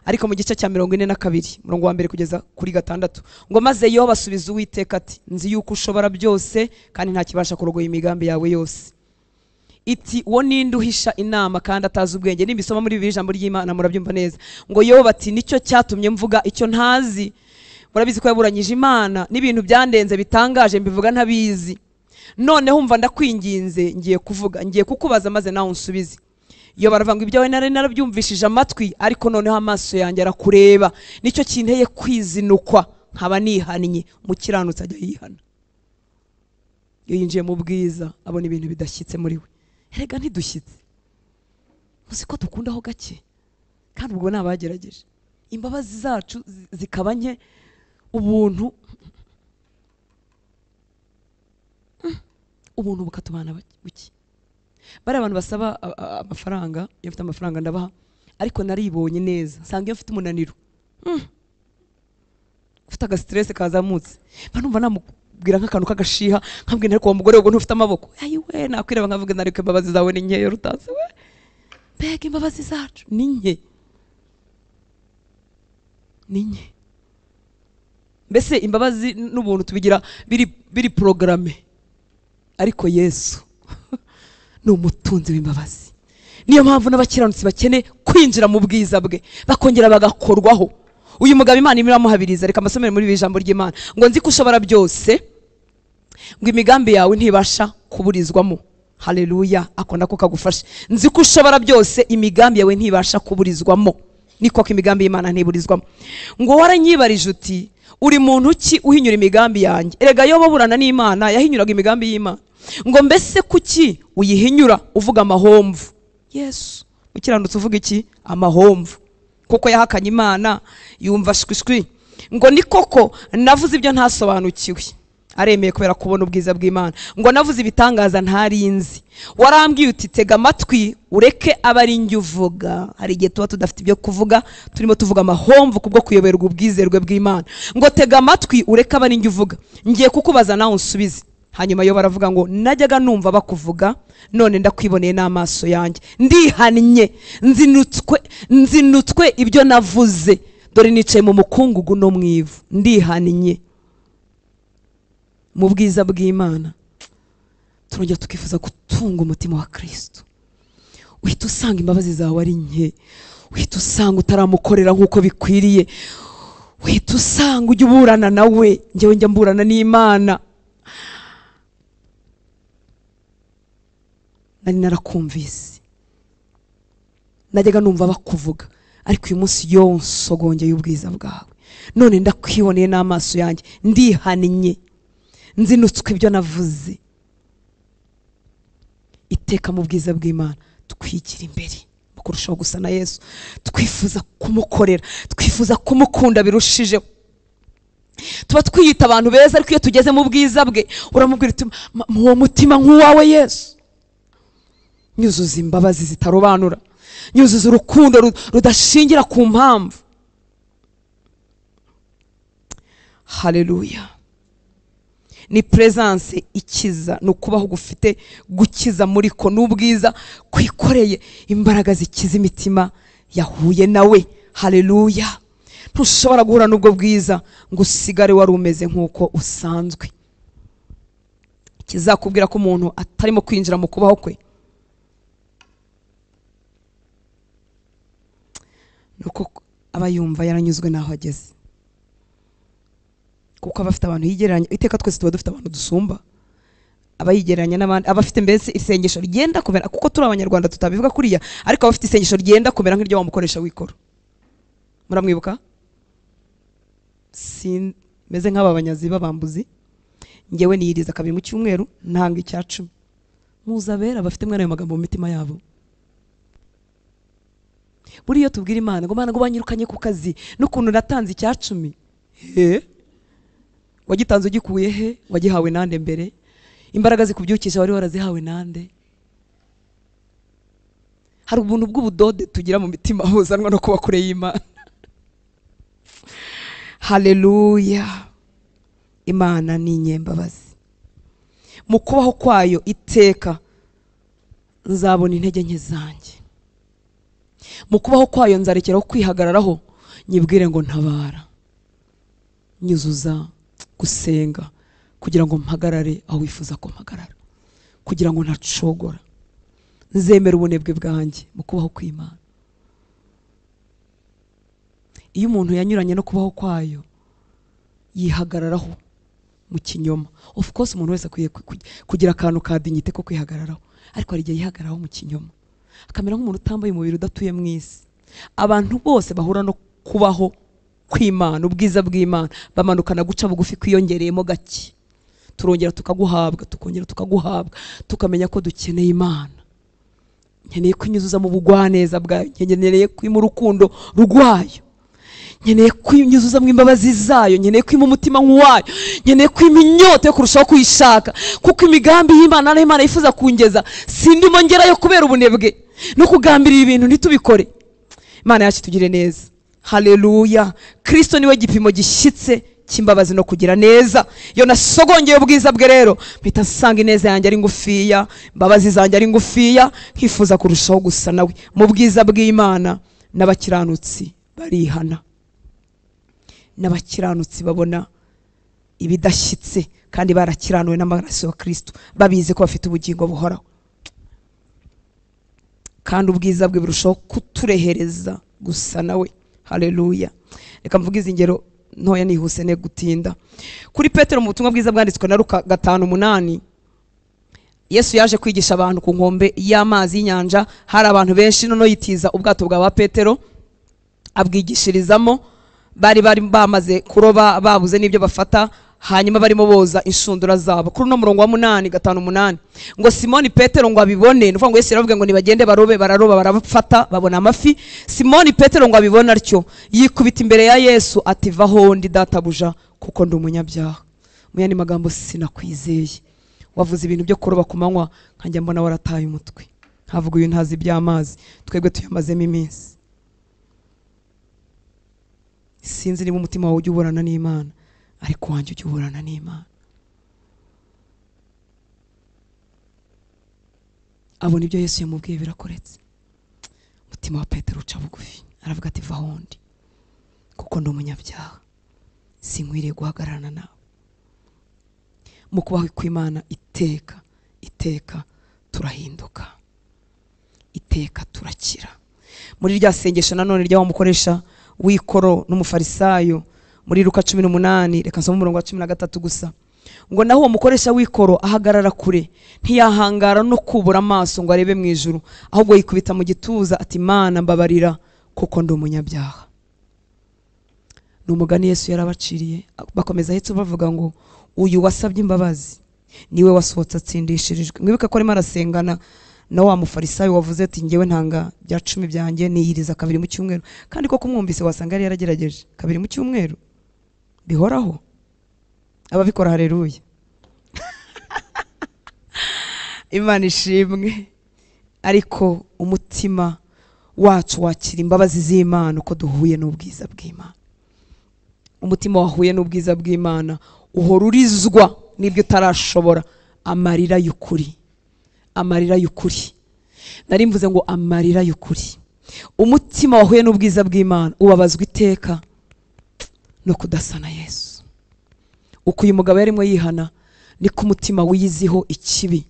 Ariko mu gice cya 42, murongo wa 1 kugeza kuri 6, ngo maze Yobu asubiza Uwiteka ati, nzi yuko ushobora byose kandi nta kibasha kurogoya imigambi yawe yose. Iti uwo ninde uhisha inama kandi atazi ubwenge? Nimbisoma muri Bibiliya ijambo ry'Imana murabyumva neza. Ngo Yobu ati, nicyo cyatumye mvuga icyo ntazi. Murabizi ko yaburanyije Imana n'ibintu byandenze bitangaje mbivuga ntabizi. Noneho umva ndakwinginze, ngiye kuvuga, ngiye kukubaza maze nawe unsubize. Iyo baravuga ngo ibyawe nari narabyumvishije amatwi, ariko noneho amaso yanjye arakureba, nicyo kinteye kwizinukwa nkaba nihannye. Umukiranutsi ajya yihana. Iyo yinjiye mu bwiza abona ibintu bidashyitse muri we. Erega ntidushyitse, uzi ko dukundaho gake, kandi ubwo nabagerageje imbabazi zacu zikaba nke, ubuntu ubuntu bukatubana buke. Bari abantu basaba amafaranga, iyo mfite amafaranga ndabaha, ariko naribonye neza nsanga iyo mfite umunaniro, ufite aga stress kazamutse, mba numva namubwira nk'akantu k'agashiha, nkabwira ariko uwo mugore ubwo ntufite amaboko, ayiwe nakwireba nkavuga nariko imbabazi zawe ni nkeyo rutatse we. Mbega imbabazi zacu ni nke, ni nke. Mbese imbabazi n'ubuntu tubigira biri programme. Ariko Yesu ni umutunzi w'imbabazi. Niyo mpamvu n'abakiranutsi bakene kwinjira mu bwiza bwe, bakongera bagakorwaho. Uyu mugabo Imana imiramuhabiriza. Reka amasomere muri ijambo ry'Imana ngo nzi ko ushobora byose, ngo imigambi yawe ntibasha kuburizwamo. Haleluya. Ako nako kagufashe. Nzi ko ushobora byose, imigambi yawe ntibasha kuburizwamo. Niko ko imigambi y'Imana ntiburizwamo. Ngo waranyibarije uti, uri muntu ki uhinyura imigambi yanjye? Erega Yobu aburana n'Imana, yahinyuraga imigambi y'Imana. Ngo mbese kuki uyihinyura uvuga amahomvu? Yesu mukiranutsi uvuga iki? Amahomvu. Kuko yahakanye Imana yumva shwishwi. Ngo ni koko navuze ibyo ntasobanukiwe. Aremeye kubera kubona ubwiza bw'Imana. Ngo navuze ibitangaza ntarinzi. Warambwiye uti tega amatwi ureke abari njye uvuga. Hari igihe tuba tudafite ibyo kuvuga, turimo tuvuga amahomvu kubwo kuyoberwa ubwizerwe bw'Imana. Ngo tega amatwi ureke abari njye uvuga, ngiye kukubaza nawe unsubize. Hanyuma yo baravuga ngo najyaga numva bakuvuga, none ndakwiboneye n'amaso yanjye. Ndihannye, nzinutswe ibyo navuze, dore nicaye mu mukungugu no mu ivu. Ndihannye. Mu bwiza bw'Imana turongera tukifuza gutunga umutima wa Kristo. Uhita usanga imbabazi zawe ari nke, uhita usanga utaramukorera nk'uko bikwiriye, uhita usanga ujya uburana nawe. Njyewe njya mburana n'Imana. Nari narakumvise, najyaga numva bakuvuga, ariko uyu munsi yo nsogongeye ubwiza bwawe, none ndakwiboneye n'amaso yanjye. Ndihannye, nzinutswe ibyo navuze. Iteka mu bwiza bw'Imana twigira imbere kurushaho gusa na Yesu, twifuza kumukorera, twifuza kumukunda birushijeho. Tuba twiyita abantu beza, ariko iyo tugeze mu bwiza bwe uramubwira uti uwo mutima nk'uwawe Yesu, nyuzuza imbabazi zitarobanura, nyuzuza urukundo rudashingira ku mpamvu. Haleluya. Ni presence ikiza, ni ukubaho gufite gukiza muri ko, n'ubwiza kwikoreye imbaraga zikiza imitima yahuye nawe. Haleluya. Ntushobora guhura n'ubwo bwiza ngo usigare wari umeze nk'uko usanzwe. Kizakubwira ko umuntu atarimo kwinjira mu kubaho kwe nuko aba yumva yaranyuzwe n'aho ageze, kuko aba afite abantu yigereranya. Iteka twese tuba dufite abantu dusumba, aba yigereranya n'abandi, aba afite mbese isengesho rigenda kumera, kuko turi abanyarwanda tutabivuga kuriya, ariko aba afite isengesho rigenda kumera nk'iryo wamukoresha wikoro. Muramwibuka? Meze nk'aba banyazi b'abambuzi, ngewe niyiriza kabiri mu cyumweru ntanga icya 10. Muzabera bafite mwana ayo magambo mu mitima yabo. Buriya tubwira Imana ngo Mana ngo banyirukanye ku kazi n'ukuntu natanze icya 10. He? Wagitanze ugikuye he? Wagihawe nande mbere? Imbaraga zikubyukisha wari warazihawe nande? Hari ubuntu bw'ubudode tugira mu mitima buzanwa no kuba kure y'Imana. Haleluya. Imana ni inyembabazi. Mu kubaho kwayo iteka nzabona intege nke zanjye. Mu kubaho kwayo nzarekeraho kwihagararaho, nyibwire ngo ntabara, nyuzuza gusenga kugira ngo mpagarare aho wifuza ko mpagarara, kugira ngo ntacogora, nzemera ubunebwe bwanjye mu kubaho kw'Imana. Iyo umuntu yanyuranye no kubaho kwayo yihagararaho mu kinyoma. Of course umuntu wese akwiye kugira akantu ka dignité ko kwihagararaho, ariko hari igihe yihagararaho mu kinyoma, akamera nk'umuntu utambaye umubiri, udatuye mu isi. Abantu bose bahura no kubaho kw'Imana, ubwiza bw'Imana, bamanukana guca bugufi kwiyongereyemo gake. Turongera tukaguhabwa, tukongera tukaguhabwa, tukamenya ko dukeneye Imana. Nkeneye kwinyuzuza mu bugwaneza bwayo, nkeneye kwima urukundo rwayo, nkeneye kwinyuzuza mu imbabazi zayo, nkeneye kwima umutima nk'uwayo, nkeneye kwima inyota yo kurushaho kuyishaka, kuko imigambi y'Imana n'aho Imana yifuza kungeza sindimo ngerayo kubera ubunebwe no kugambirira ibintu ntitubikore. Imana yacu tugire neza. Haleluya. Kristo niwe gipimo gishyitse cy'imbabazi no kugira neza. Iyo nasogongeye ubwiza bwe rero mpita nsanga ineza yanjye ari ngufiya, imbabazi zanjye ari ngufiya, nkifuza kurushaho gusa nawe. Mu bwiza bw'Imana n'abakiranutsi barihana, n'abakiranutsi babona ibidashyitse kandi barakiranuwe n'amaraso ya Kristo, babizi ko bafite ubugingo buhoraho. Kandi ubwiza bwe burushaho kuturehereza gusa nawe. Haleluya. Reka mvuge izi ngero ntoya nihuse ne gutinda. Kuri Petero mu butumwa bwiza bwanditswe na Luka 5:8, Yesu yaje kwigisha abantu ku nkombe y'amazi y'inyanja, hari abantu benshi, noneho yitiza ubwato bwa Petero abwigishirizamo. Bari bamaze kuroba, babuze n'ibyo bafata, hanyuma barimo boza inshundura zabo. Kuri no murongo wa 8 5:8 ngo Simoni Petero ngo abibone, nuvuga ngo Yesu yaravuga ngo nibagende barobe, bararoba barafata babona amafi. Simoni Petero ngo abibone atyo yikubita imbere ya Yesu ati vaho ndi databuja, kuko ndi umunyabyaha. Mu yandi magambo, sinakwizeye, wavuze ibintu byo kuroba ku manywa nkanjya mbona warataye umutwe, nkavuga uyu ntazi iby'amazi, twebwe tuyamazemo iminsi. Sinzi niba umutima wawe ujya uburana n'Imana, ariko wanjye ujya uburana n'Imana. Abona ibyo Yesu yamubwiye birakoretse. Umutima wa Petero uca bugufi, aravuga ati vaho ndi, kuko ndi umunyabyaha, sinkwiriye guhagararana nawe. Mu kubaho kw'Imana iteka iteka turahinduka, iteka turakira. Muri rya sengesho nanone rya wa mukoresha w'ikoro n'umufarisayo muri Luka 18, reka nsome umurongo wa 13 gusa, ngo naho uwo mukoresha w'ikoro ahagarara kure, ntiyahangara no kubura amaso ngo arebe mu ijuru, ahubwo yikubita mu gituza ati Mana mbabarira kuko ndi umunyabyaha. Ni umugani Yesu yarabaciriye, bakomeza ahetse bavuga ngo uyu wasabye imbabazi niwe wasohotse atsindishirijwe. Mwibuke ko arimo arasengana na wa mufarisayo wavuze ati ngewe ntanga bya 10 byanjye, niyiriza kabiri mu cyumweru. Kandi koko mwumvise wasanga yari yaragerageje kabiri mu cyumweru bihoraho. Ababikora haleluya. Imana ishimwe. Ariko umutima wacu wakira imbabazi z'Imana uko duhuye n'ubwiza bw'Imana. Umutima wahuye n'ubwiza bw'Imana uhora urizwa n'ibyo utarashobora. Amarira y'ukuri, amarira y'ukuri. Nari mvuze ngo amarira y'ukuri. Umutima wahuye n'ubwiza bw'Imana ubabazwa iteka no kudasa na Yesu. Uko uyu mugabo yarimo yihana niko umutima wiyiziho ikibi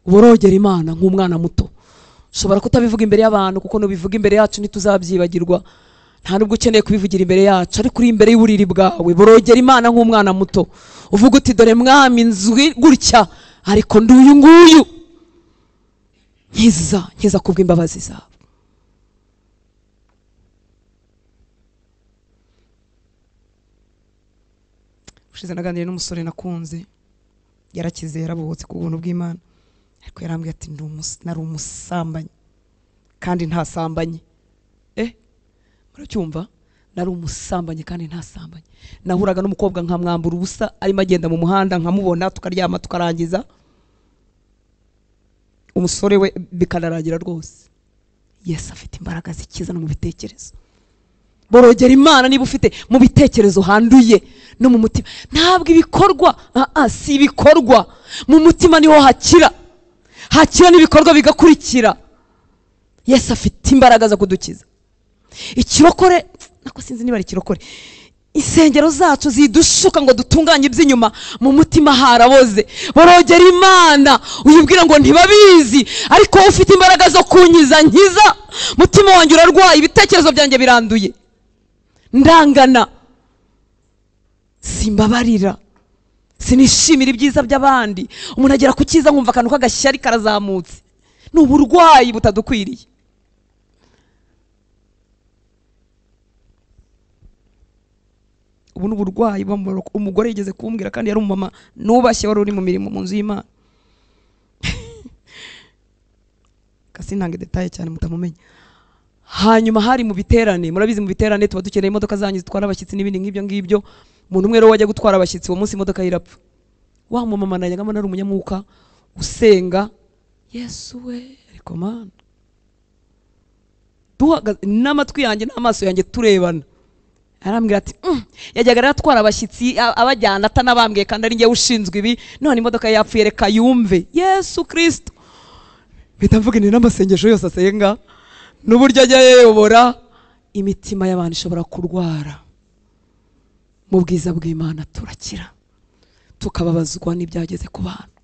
uborogera Imana nk'umwana muto. Ushobora kutabivuga imbere y'abantu, kuko nubivuga imbere yacu ntituzabyibagirwa. Nta nubwo ukeneye kubivugira imbere yacu, ariko uri imbere y'uburiri bwawe borogera Imana nk'umwana muto, uvuga uti dore mwami nzwi gutya, ariko nduyu nguyu, nkiza, nkiza kubw'imbabazi zawe. Ushize naganiriye n'umusore nakunze, yarakize, yarabohotse ku buntu bw'Imana, ariko yarambwiye ati nari umusambanyi kandi ntasambanye. Muracyumva? Nari umusambanyi kandi ntasambanye. Nahuraga n'umukobwa nkamwambura ubusa arimo agenda mu muhanda, nkamubona tukaryama tukarangiza. Umusore we bikanarangira rwose. Yesu afite imbaraga zikiza no mu bitekerezo. Borogera Imana niba ufite mu bitekerezo handuye no mu mutima. Ntabwo ibikorwa, si ibikorwa, mu mutima niho hakira. Hakira n'ibikorwa bigakurikira. Yesu afite imbaraga zo kudukiza. Ikirokore, nako sinzi niba ari ikirokore, insengero zacu zidushuka ngo dutunganye iby'inyuma, mu mutima haraboze. Borogera Imana uyibwira ngo ntibabizi, ariko wowe ufite imbaraga zo kunkiza, nkiza. Mutima wanjye urarwaye, ibitekerezo byanjye biranduye, ndangana, simbabarira, sinishimira ibyiza by'abandi. Umuntu agera ku cyiza nkumva akantu k'agashyari karazamutse. Ni uburwayi butadukwiriye. Ubu ni uburwayi. Umugore yigeze kumbwira, kandi yari umumama nubashye wari uri mu mirimo mu nzu y'Imana. Kasi ntange detaye cyane mutamumenya. Hanyuma hari mu biterane, murabizi mu biterane tuba dukeneye imodoka zanyu zitwara abashyitsi n'ibindi nk'ibyo ngibyo. Umuntu umwe rero wajya gutwara abashyitsi uwo munsi imodoka irapfa. Wa mumama najyaga mbona ari umunyamwuka usenga Yesu we, ariko Mana duhagaze n'amatwi yanjye n'amaso yanjye turebana. Arambwira ati yajyaga aratwara abashyitsi abajyana atanabambwiye kandi ari njye ushinzwe ibi, none imodoka yapfuye reka yumve Yesu Kristo. Mpita mvuga ni n'amasengesho yose asenga n'uburyo ajya yayobora. Imitima y'abantu ishobora kurwara. Mu bwiza bw'Imana turakira, tukababazwa n'ibyageze ku bantu.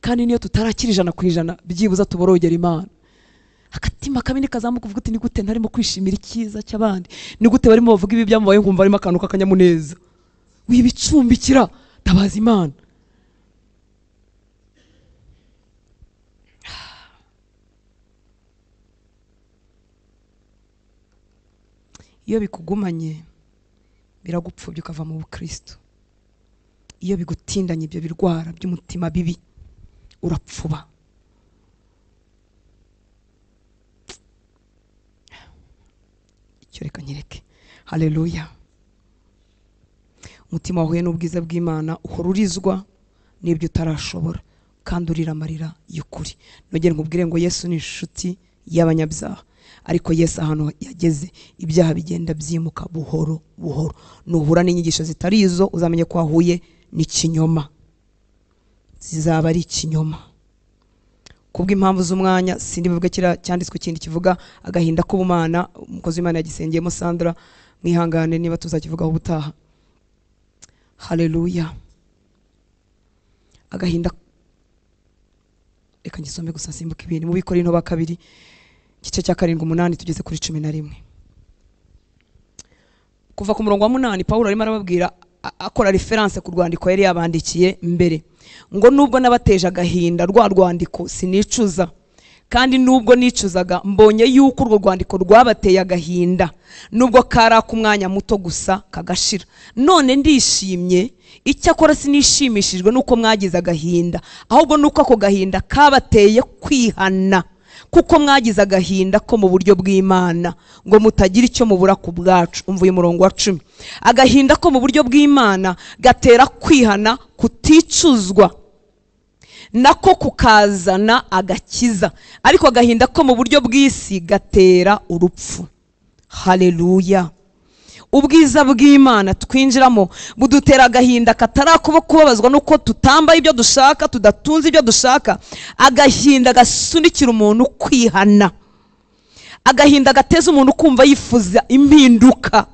Kandi niyo tutarakira 100% byibuza tuborogera Imana. Akatima kabi kazamuka uvuga uti ni gute ntarimo kwishimira icyiza cy'abandi, ni gute barimo bavuga ibi byamubaye nkumva arimo akantu k'akanyamuneza. Wibicumbikira, tabaza Imana. Iyo bikugumanye biragupfubya ukava mu bukristo. Iyo bigutindanye ibyo birwara by'umutima bibi urapfuba. Icyo reka nyereke. Haleluya. Umutima wahuye n'ubwiza bw'Imana uhora urizwa n'ibyo utarashobora, kandi urira amarira y'ukuri. Nongere nkubwire ngo Yesu ni inshuti y'abanyabyaha, ariko Yesu ahantu yageze ibyaha bigenda byimuka buhoro buhoro. Nuhura n'inyigisho zitari izo uzamenye ko wahuye n'ikinyoma, zizaba ari ikinyoma. Kubw'impamvu z'umwanya sindi buvuge kira cyanditswe kindi kivuga agahinda k'ubumana. Umukozi w'Imana yagisengeyemo Sandra, mwihangane niba tuzakivugaho ubutaha. Haleluya. Agahinda, reka ngisome gusa simbuka ibintu. Mu Bikorinto ba kabiri igice cya 7 8 tugeze kuri 11. Kuva ku murongo wa 8 Paulo arimo arababwira, akora reference ku rwandiko yari yabandikiye mbere, ngo nubwo nabateje agahinda rwa rwandiko sinicuza, kandi nubwo nicuzaga mbonye yuko urwo rwandiko rwabateye agahinda, nubwo kari kumwanya muto gusa kagashira. None ndishimye, icyakora sinishimishijwe nuko mwagize agahinda, ahubwo nuko ako gahinda kabateye kwihana, kuko mwagize agahinda ko mu buryo bw'Imana, ngo mutagira icyo mubura ku bwacu. Umva uyu murongo wa 10. Agahinda ko mu buryo bw'Imana gatera kwihana kuticuzwa, nako kukazana agakiza, ariko agahinda ko mu buryo bw'isi gatera urupfu. Haleluya. Ubwiza bw'Imana twinjiramo budutera agahinda katarakuba kubabazwa nuko tutambaye ibyo dushaka, tudatunze ibyo dushaka. Agahinda gasunikira umuntu kwihana, agahinda gateza umuntu kumva yifuza impinduka,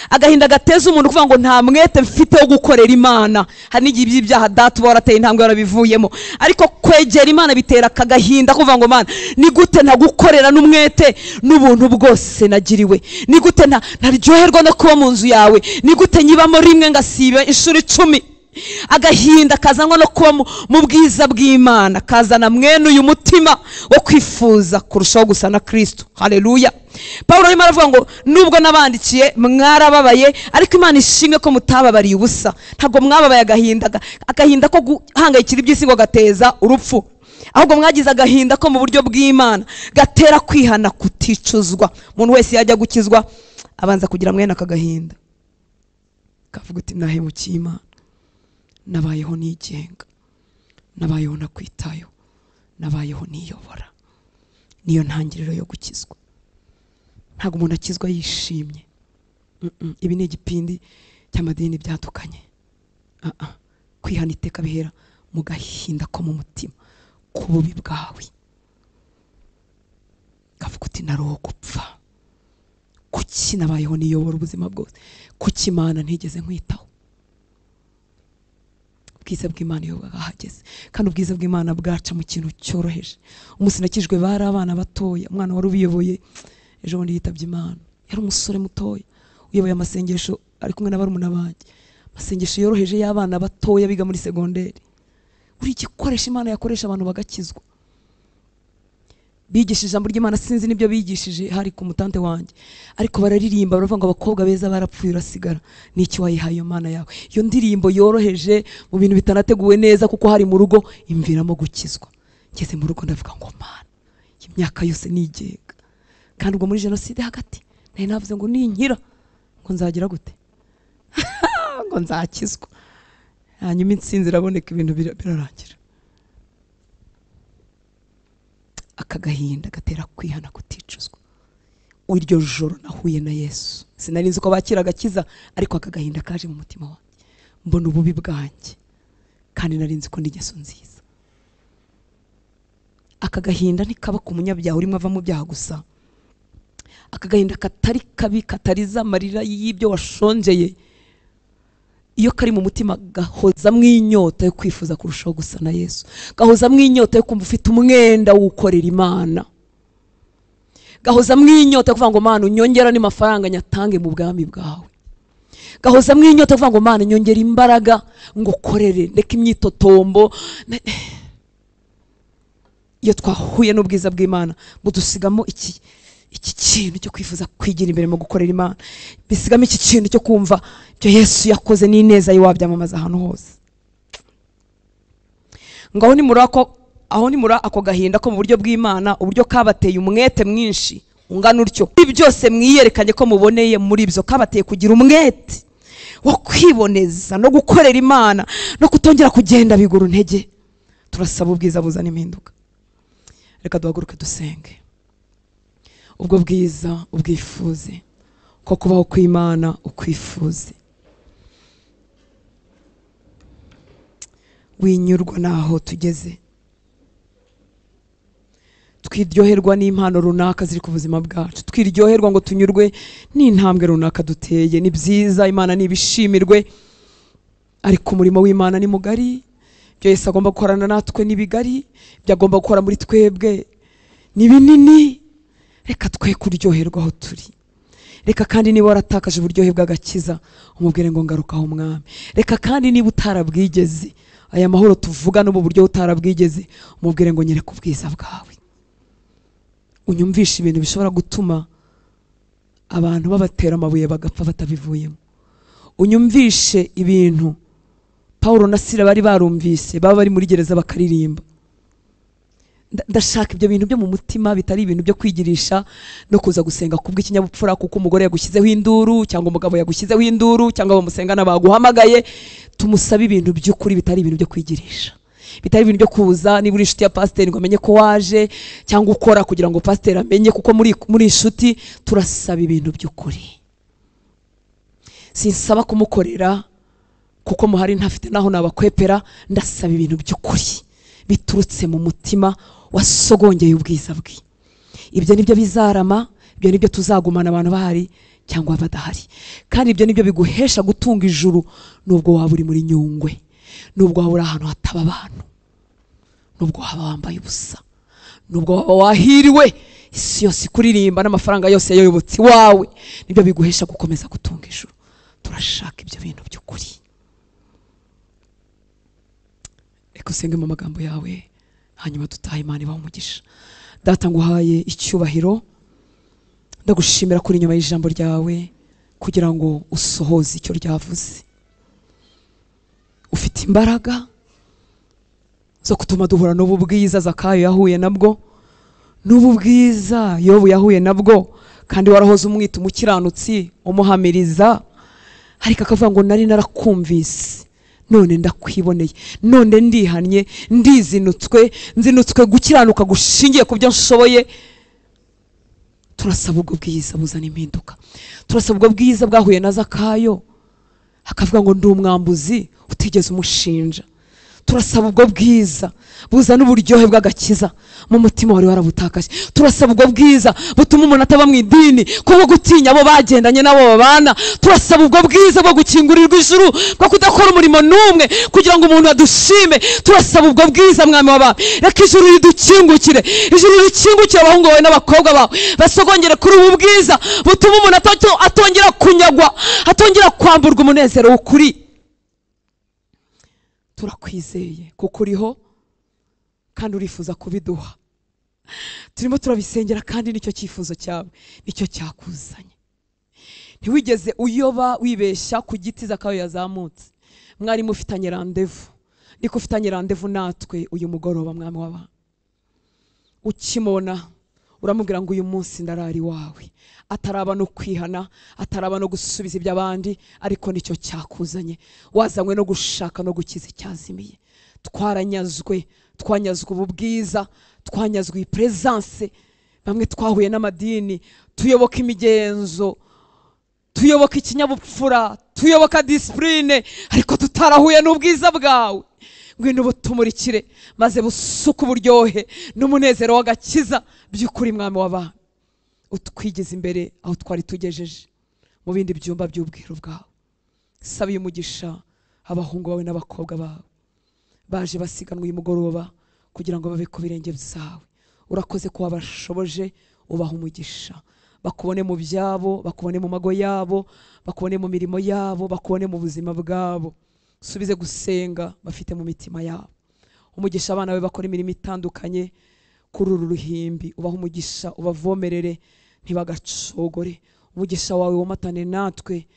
agahinda gateza umuntu kuvuga ngo nta mwete mfite wo gukorera Imana. Hari n'igihe ibyaha data uba warateye intambwe warabivuyemo, ariko kwegera Imana bitera akagahinda kuvuga ngo Mana, ni gute ntagukorera n'umwete n'ubuntu bwose nagiriwe? Ni gute ntaryoherwa no kuba mu nzu yawe? Ni gute nyibamo rimwe ngasiba inshuro 10? Agahinda kazanwa no kuba mu bwiza bw'Imana kazana mwene uyu mutima wo kwifuza kurushaho gusa na Kristo. Haleluya. Paulo arimo aravuga ngo nubwo nabandikiye mwarababaye, ariko Imana ishimwe ko mutababariye ubusa. Ntabwo mwababaye agahinda ko guhangayikira iby'isi ngo gateza urupfu, ahubwo mwagize agahinda ko mu buryo bw'Imana gatera kwihana kuticuzwa. Umuntu wese yajya gukizwa abanza kugira mwene aka gahinda, kavuga uti nahemukiye Imana, nabayeho nigenga, nabayeho nakwitayeho, nabayeho niyobora. Niyo ntangiriro yo gukizwa. Ntabwo umuntu akizwa yishimye. Ibi ni igipindi cy'amadini byadukanye. Kwihana iteka bihera mu gahinda ko mu mutima ku bubi bwawe, kavuga uti naroho gupfa, kuki nabayeho niyobora ubuzima bwose, kuki Imana ntigeze nkwitaho? Ubwiza bw'Imana iyo bwahageze, kandi ubwiza bw'Imana bwaca mu kintu cyoroheje. Umunsi nakijwe bari abana batoya, umwana wari ubiyoboye ejo bundi yitabye Imana, yari umusore mutoya uyoboye amasengesho ari kumwe na barumuna banjye, amasengesho yoroheje y'abana batoya biga muri segonderi. Uri igikoresho Imana yakoresha abantu bagakizwa. Bigishije ijambo ry'Imana, sinzi nibyo bigishije, hari ku mutante wanjye, ariko bararirimba baravuga ngo abakobwa beza barapfuye urasigara, niki wayihaye iyo Mana yawe? Iyo ndirimbo yoroheje mu bintu bitanateguwe neza kuko hari mu rugo, imviramo gukizwa. Ngeze mu rugo ndavuga ngo Mana, imyaka yose nigenga, kandi ubwo muri jenoside hagati nari navuze ngo ninkira ngo nzagira gute? Ngo nzakizwa. Hanyuma intsinzi iraboneka, ibintu birarangira. Aka gahinda gatera kwihana kuticuzwa. Iryo joro nahuye na Yesu, sinari nzi ko bakira agakiza, ariko aka gahinda kaje mu mutima wanjye, mbona ububi bwanjye, kandi nari nzi ko ndi ingeso nziza. Aka gahinda ntikaba ku munyabyaha urimo ava mu byaha gusa. Aka gahinda katari kabi, katariza amarira y'ibyo washonjeye, iyo kari mu mutima gahozamwo inyota yo kwifuza kurushaho gusa na Yesu, gahozamwo inyota yo kumva ufite umwenda wukorera Imana, gahozamwo inyota yo kuvuga ngo Mana unyongera n'amafaranga nyatange mu bwami bwawe, gahozamwo inyota yo kuvuga ngo Mana nyongera imbaraga ngukorere, ndeke imyitotombo. Iyo twahuye n'ubwiza bw'Imana budusigamo iki kintu cyo kwifuza kwigira imbere mu gukorera Imana, bisigamo iki kintu cyo kumva ibyo Yesu yakoze n'ineza ye wabyamamaza ahantu hose. Ngo aho nimura ako gahinda ko mu buryo bw'Imana, uburyo kabateye umwete mwinshi ungana utyo, ibi byose mwiyerekanye ko muboneye muri ibyo, kabateye kugira umwete wo kwiboneza no gukorera Imana no kutongera kugenda biguru ntege. Turasaba ubwiza buzana impinduka. Reka duhaguruke dusenge. Ubwo bwiza ubwifuze, ko kubaho kw'Imana ukwifuze, winyurwa naho tugeze, twiryoherwa n'impano runaka ziri ku buzima bwacu, twiryoherwa ngo tunyurwe n'intambwe runaka duteye. Ni byiza, Imana nibishimirwe, ariko umurimo w'Imana ni mugari. Ibyo Yesu agomba gukorana natwe ni bigari, ibyo agomba gukora muri twebwe ni binini. Reka twe kuryoherwa aho turi. Reka kandi niba waratakaje uburyohe bw'agakiza umubwire ngo ngarukaho Mwami. Reka kandi niba utarabwigeze aya mahoro tuvuga n'ubu buryo utarabwigeze, umubwire ngo nyereka ubwiza bwawe, unyumvishe ibintu bishobora gutuma abantu babatera amabuye bagapfa batabivuyemo, unyumvishe ibintu Paulo na Sila bari barumvise baba bari muri gereza bakaririmba. Ndashaka ibyo bintu byo mu mutima, bitari ibintu byo kwigirisha no kuza gusenga kubw'ikinyabupfura kuko umugore yagushyizeho induru cyangwa umugabo yagushyizeho induru cyangwa bamusengana baguhamagaye. Tumusabe ibintu by'ukuri, bitari ibintu byo kwigirisha, bitari ibintu byo kuza niba uri inshuti ya pasiteri ngo amenye ko waje, cyangwa ukora kugira ngo pasiteri amenye kuko muri inshuti. Turasaba ibintu by'ukuri. Sinsaba kumukorera kuko muhari ntafite naho nabakwepera, ndasaba ibintu by'ukuri biturutse mu mutima wasogongeye ubwiza bwe. Ibyo nibyo bizarama, ibyo nibyo tuzagumana abantu bahari cyangwa badahari, kandi ibyo nibyo biguhesha gutunga ijuru, nubwo waba uri muri Nyungwe, nubwo waba uri ahantu hataba abantu, nubwo waba wambaye ubusa, nubwo waba wahiriwe isi yose ikuririmba n'amafaranga yose yayobotse iwawe, nibyo biguhesha gukomeza gutunga ijuru. Turashaka ibyo bintu by'ukuri. Reka usenge mu magambo yawe, hanyuma dutahe. Imana ibahe umugisha. Data, nguhaye icyubahiro, ndagushimira kuri inyuma y'ijambo ryawe kugira ngo usohoze icyo ryavuze. Ufite imbaraga zo gutuma duhura n'ubu bwiza Zakayo yahuye nabwo, n'ubu bwiza Yobu yahuye nabwo, kandi warahoze umwita umukiranutsi umuhamiriza, ariko akavuga ngo nari narakumvise none ndakwiboneye, none ndihannye, ndizinutswe, nzinutswe gukiranuka gushingiye ku byo nshoboye. Turasaba ubwo bwiza buzana impinduka. Turasaba ubwo bwiza bwahuye na Zakayo akavuga ngo ndi umwambuzi utigeze umushinja. Turasaba ubwo bwiza buzana uburyohe bw'agakiza mu mutima wari warabutakaje. Turasaba ubwo bwiza butuma umuntu ataba mu idini kubwo gutinya abo bagendanye nabo babana. Turasaba ubwo bwiza bwo gukingurirwa ijuru, bwo kudakora umurimo n'umwe kugira ngo umuntu adushime. Turasaba ubwo bwiza, Mwami w'abami, reka ijuru ridukingukire, ijuru rikingukire abahungu bawe n'abakobwa bawe, basogongere kuri ubu bwiza butuma umuntu atongera kunyagwa, atongera kwamburwa umunezero w'ukuri. Turakwizeye kuko uriho kandi urifuza kubiduha. Turimo turabisengera kandi nicyo cyifuzo cyawe, nicyo cyakuzanye. Ntiwigeze uyoba wibeshya ku giti Zakayo yazamutse. Mwari mufitanye randevu, niko ufitanye randevu natwe uyu mugoroba, Mwami w'abantu. Ukimubona uramubwira ngo uyu munsi ndarari wawe, ataraba no kwihana, ataraba no gusubiza iby'abandi, ariko nicyo cyakuzanye. Wazanywe no gushaka no gukiza icyazimiye. Twaranyazwe, twanyazwe ubu bwiza, twanyazwe iyi presence. Bamwe twahuye n'amadini, tuyoboka imigenzo, tuyoboka ikinyabupfura, tuyoboka discipline, ariko tutarahuye n'ubwiza bwawe. Ngwino butumurikire maze busuke uburyohe n'umunezero w'agakiza by'ukuri, Mwami w'abantu. Utwigeze imbere aho twari tugejeje mu bindi byumba by'ubwiru bwawe. Saba uyu mugisha abahungu bawe n'abakobwa bawe baje basiganwa uyu mugoroba kugira ngo babe ku birenge byawe. Urakoze ko wabashoboje, ubaha umugisha, bakubone mu byabo, bakubone mu mago yabo, bakubone mu mirimo yabo, bakubone mu buzima bwabo. Subize gusenga bafite mu mitima yabo. Umugisha abana bawe bakora imirimo itandukanye kuri uru ruhimbi, ubaha umugisha, ubavomerere ntibagacogore. Umugisha wawe womatane natwe,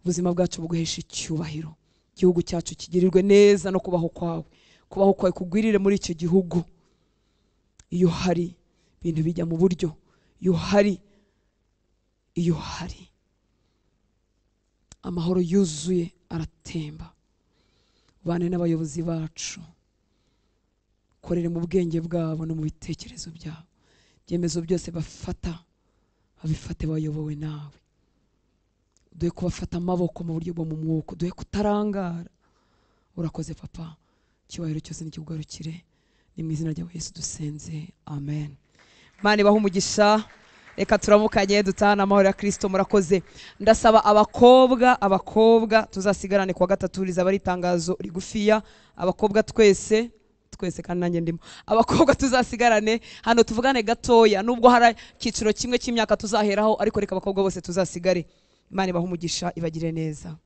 ubuzima bwacu buguhesha icyubahiro. Igihugu cyacu kigirirwe neza no kubaho kwawe, kubaho kwawe kugwirire muri icyo gihugu. Iyo hari ibintu bijya mu buryo, iyo hari, iyo hari amahoro yuzuye aratemba. Ubane n'abayobozi bacu, korere mu bwenge bwabo no mu bitekerezo byabo. Ibyemezo byose bafata babifate bayobowe nawe. Duhe kubafata amaboko mu buryo bwo mu mwuka, duhe kutarangara. Urakoze Papa, icyubahiro cyose nikikugarukire. Ni mu izina rya Yesu dusenze, amen. Imana ibahe umugisha. Reka turamukanye dutahane amahoro ya Kristo. Murakoze. Ndasaba abakobwa tuzasigarane kuwa gatatu, rizaba ari itangazo rigufiya. Abakobwa twese twese kandi nanjye ndimo, abakobwa tuzasigarane hano tuvugane gatoya, nubwo hari icyiciro kimwe cy'imyaka tuzaheraho, ariko reka abakobwa bose tuzasigare. Imana ibahe umugisha, ibagire neza.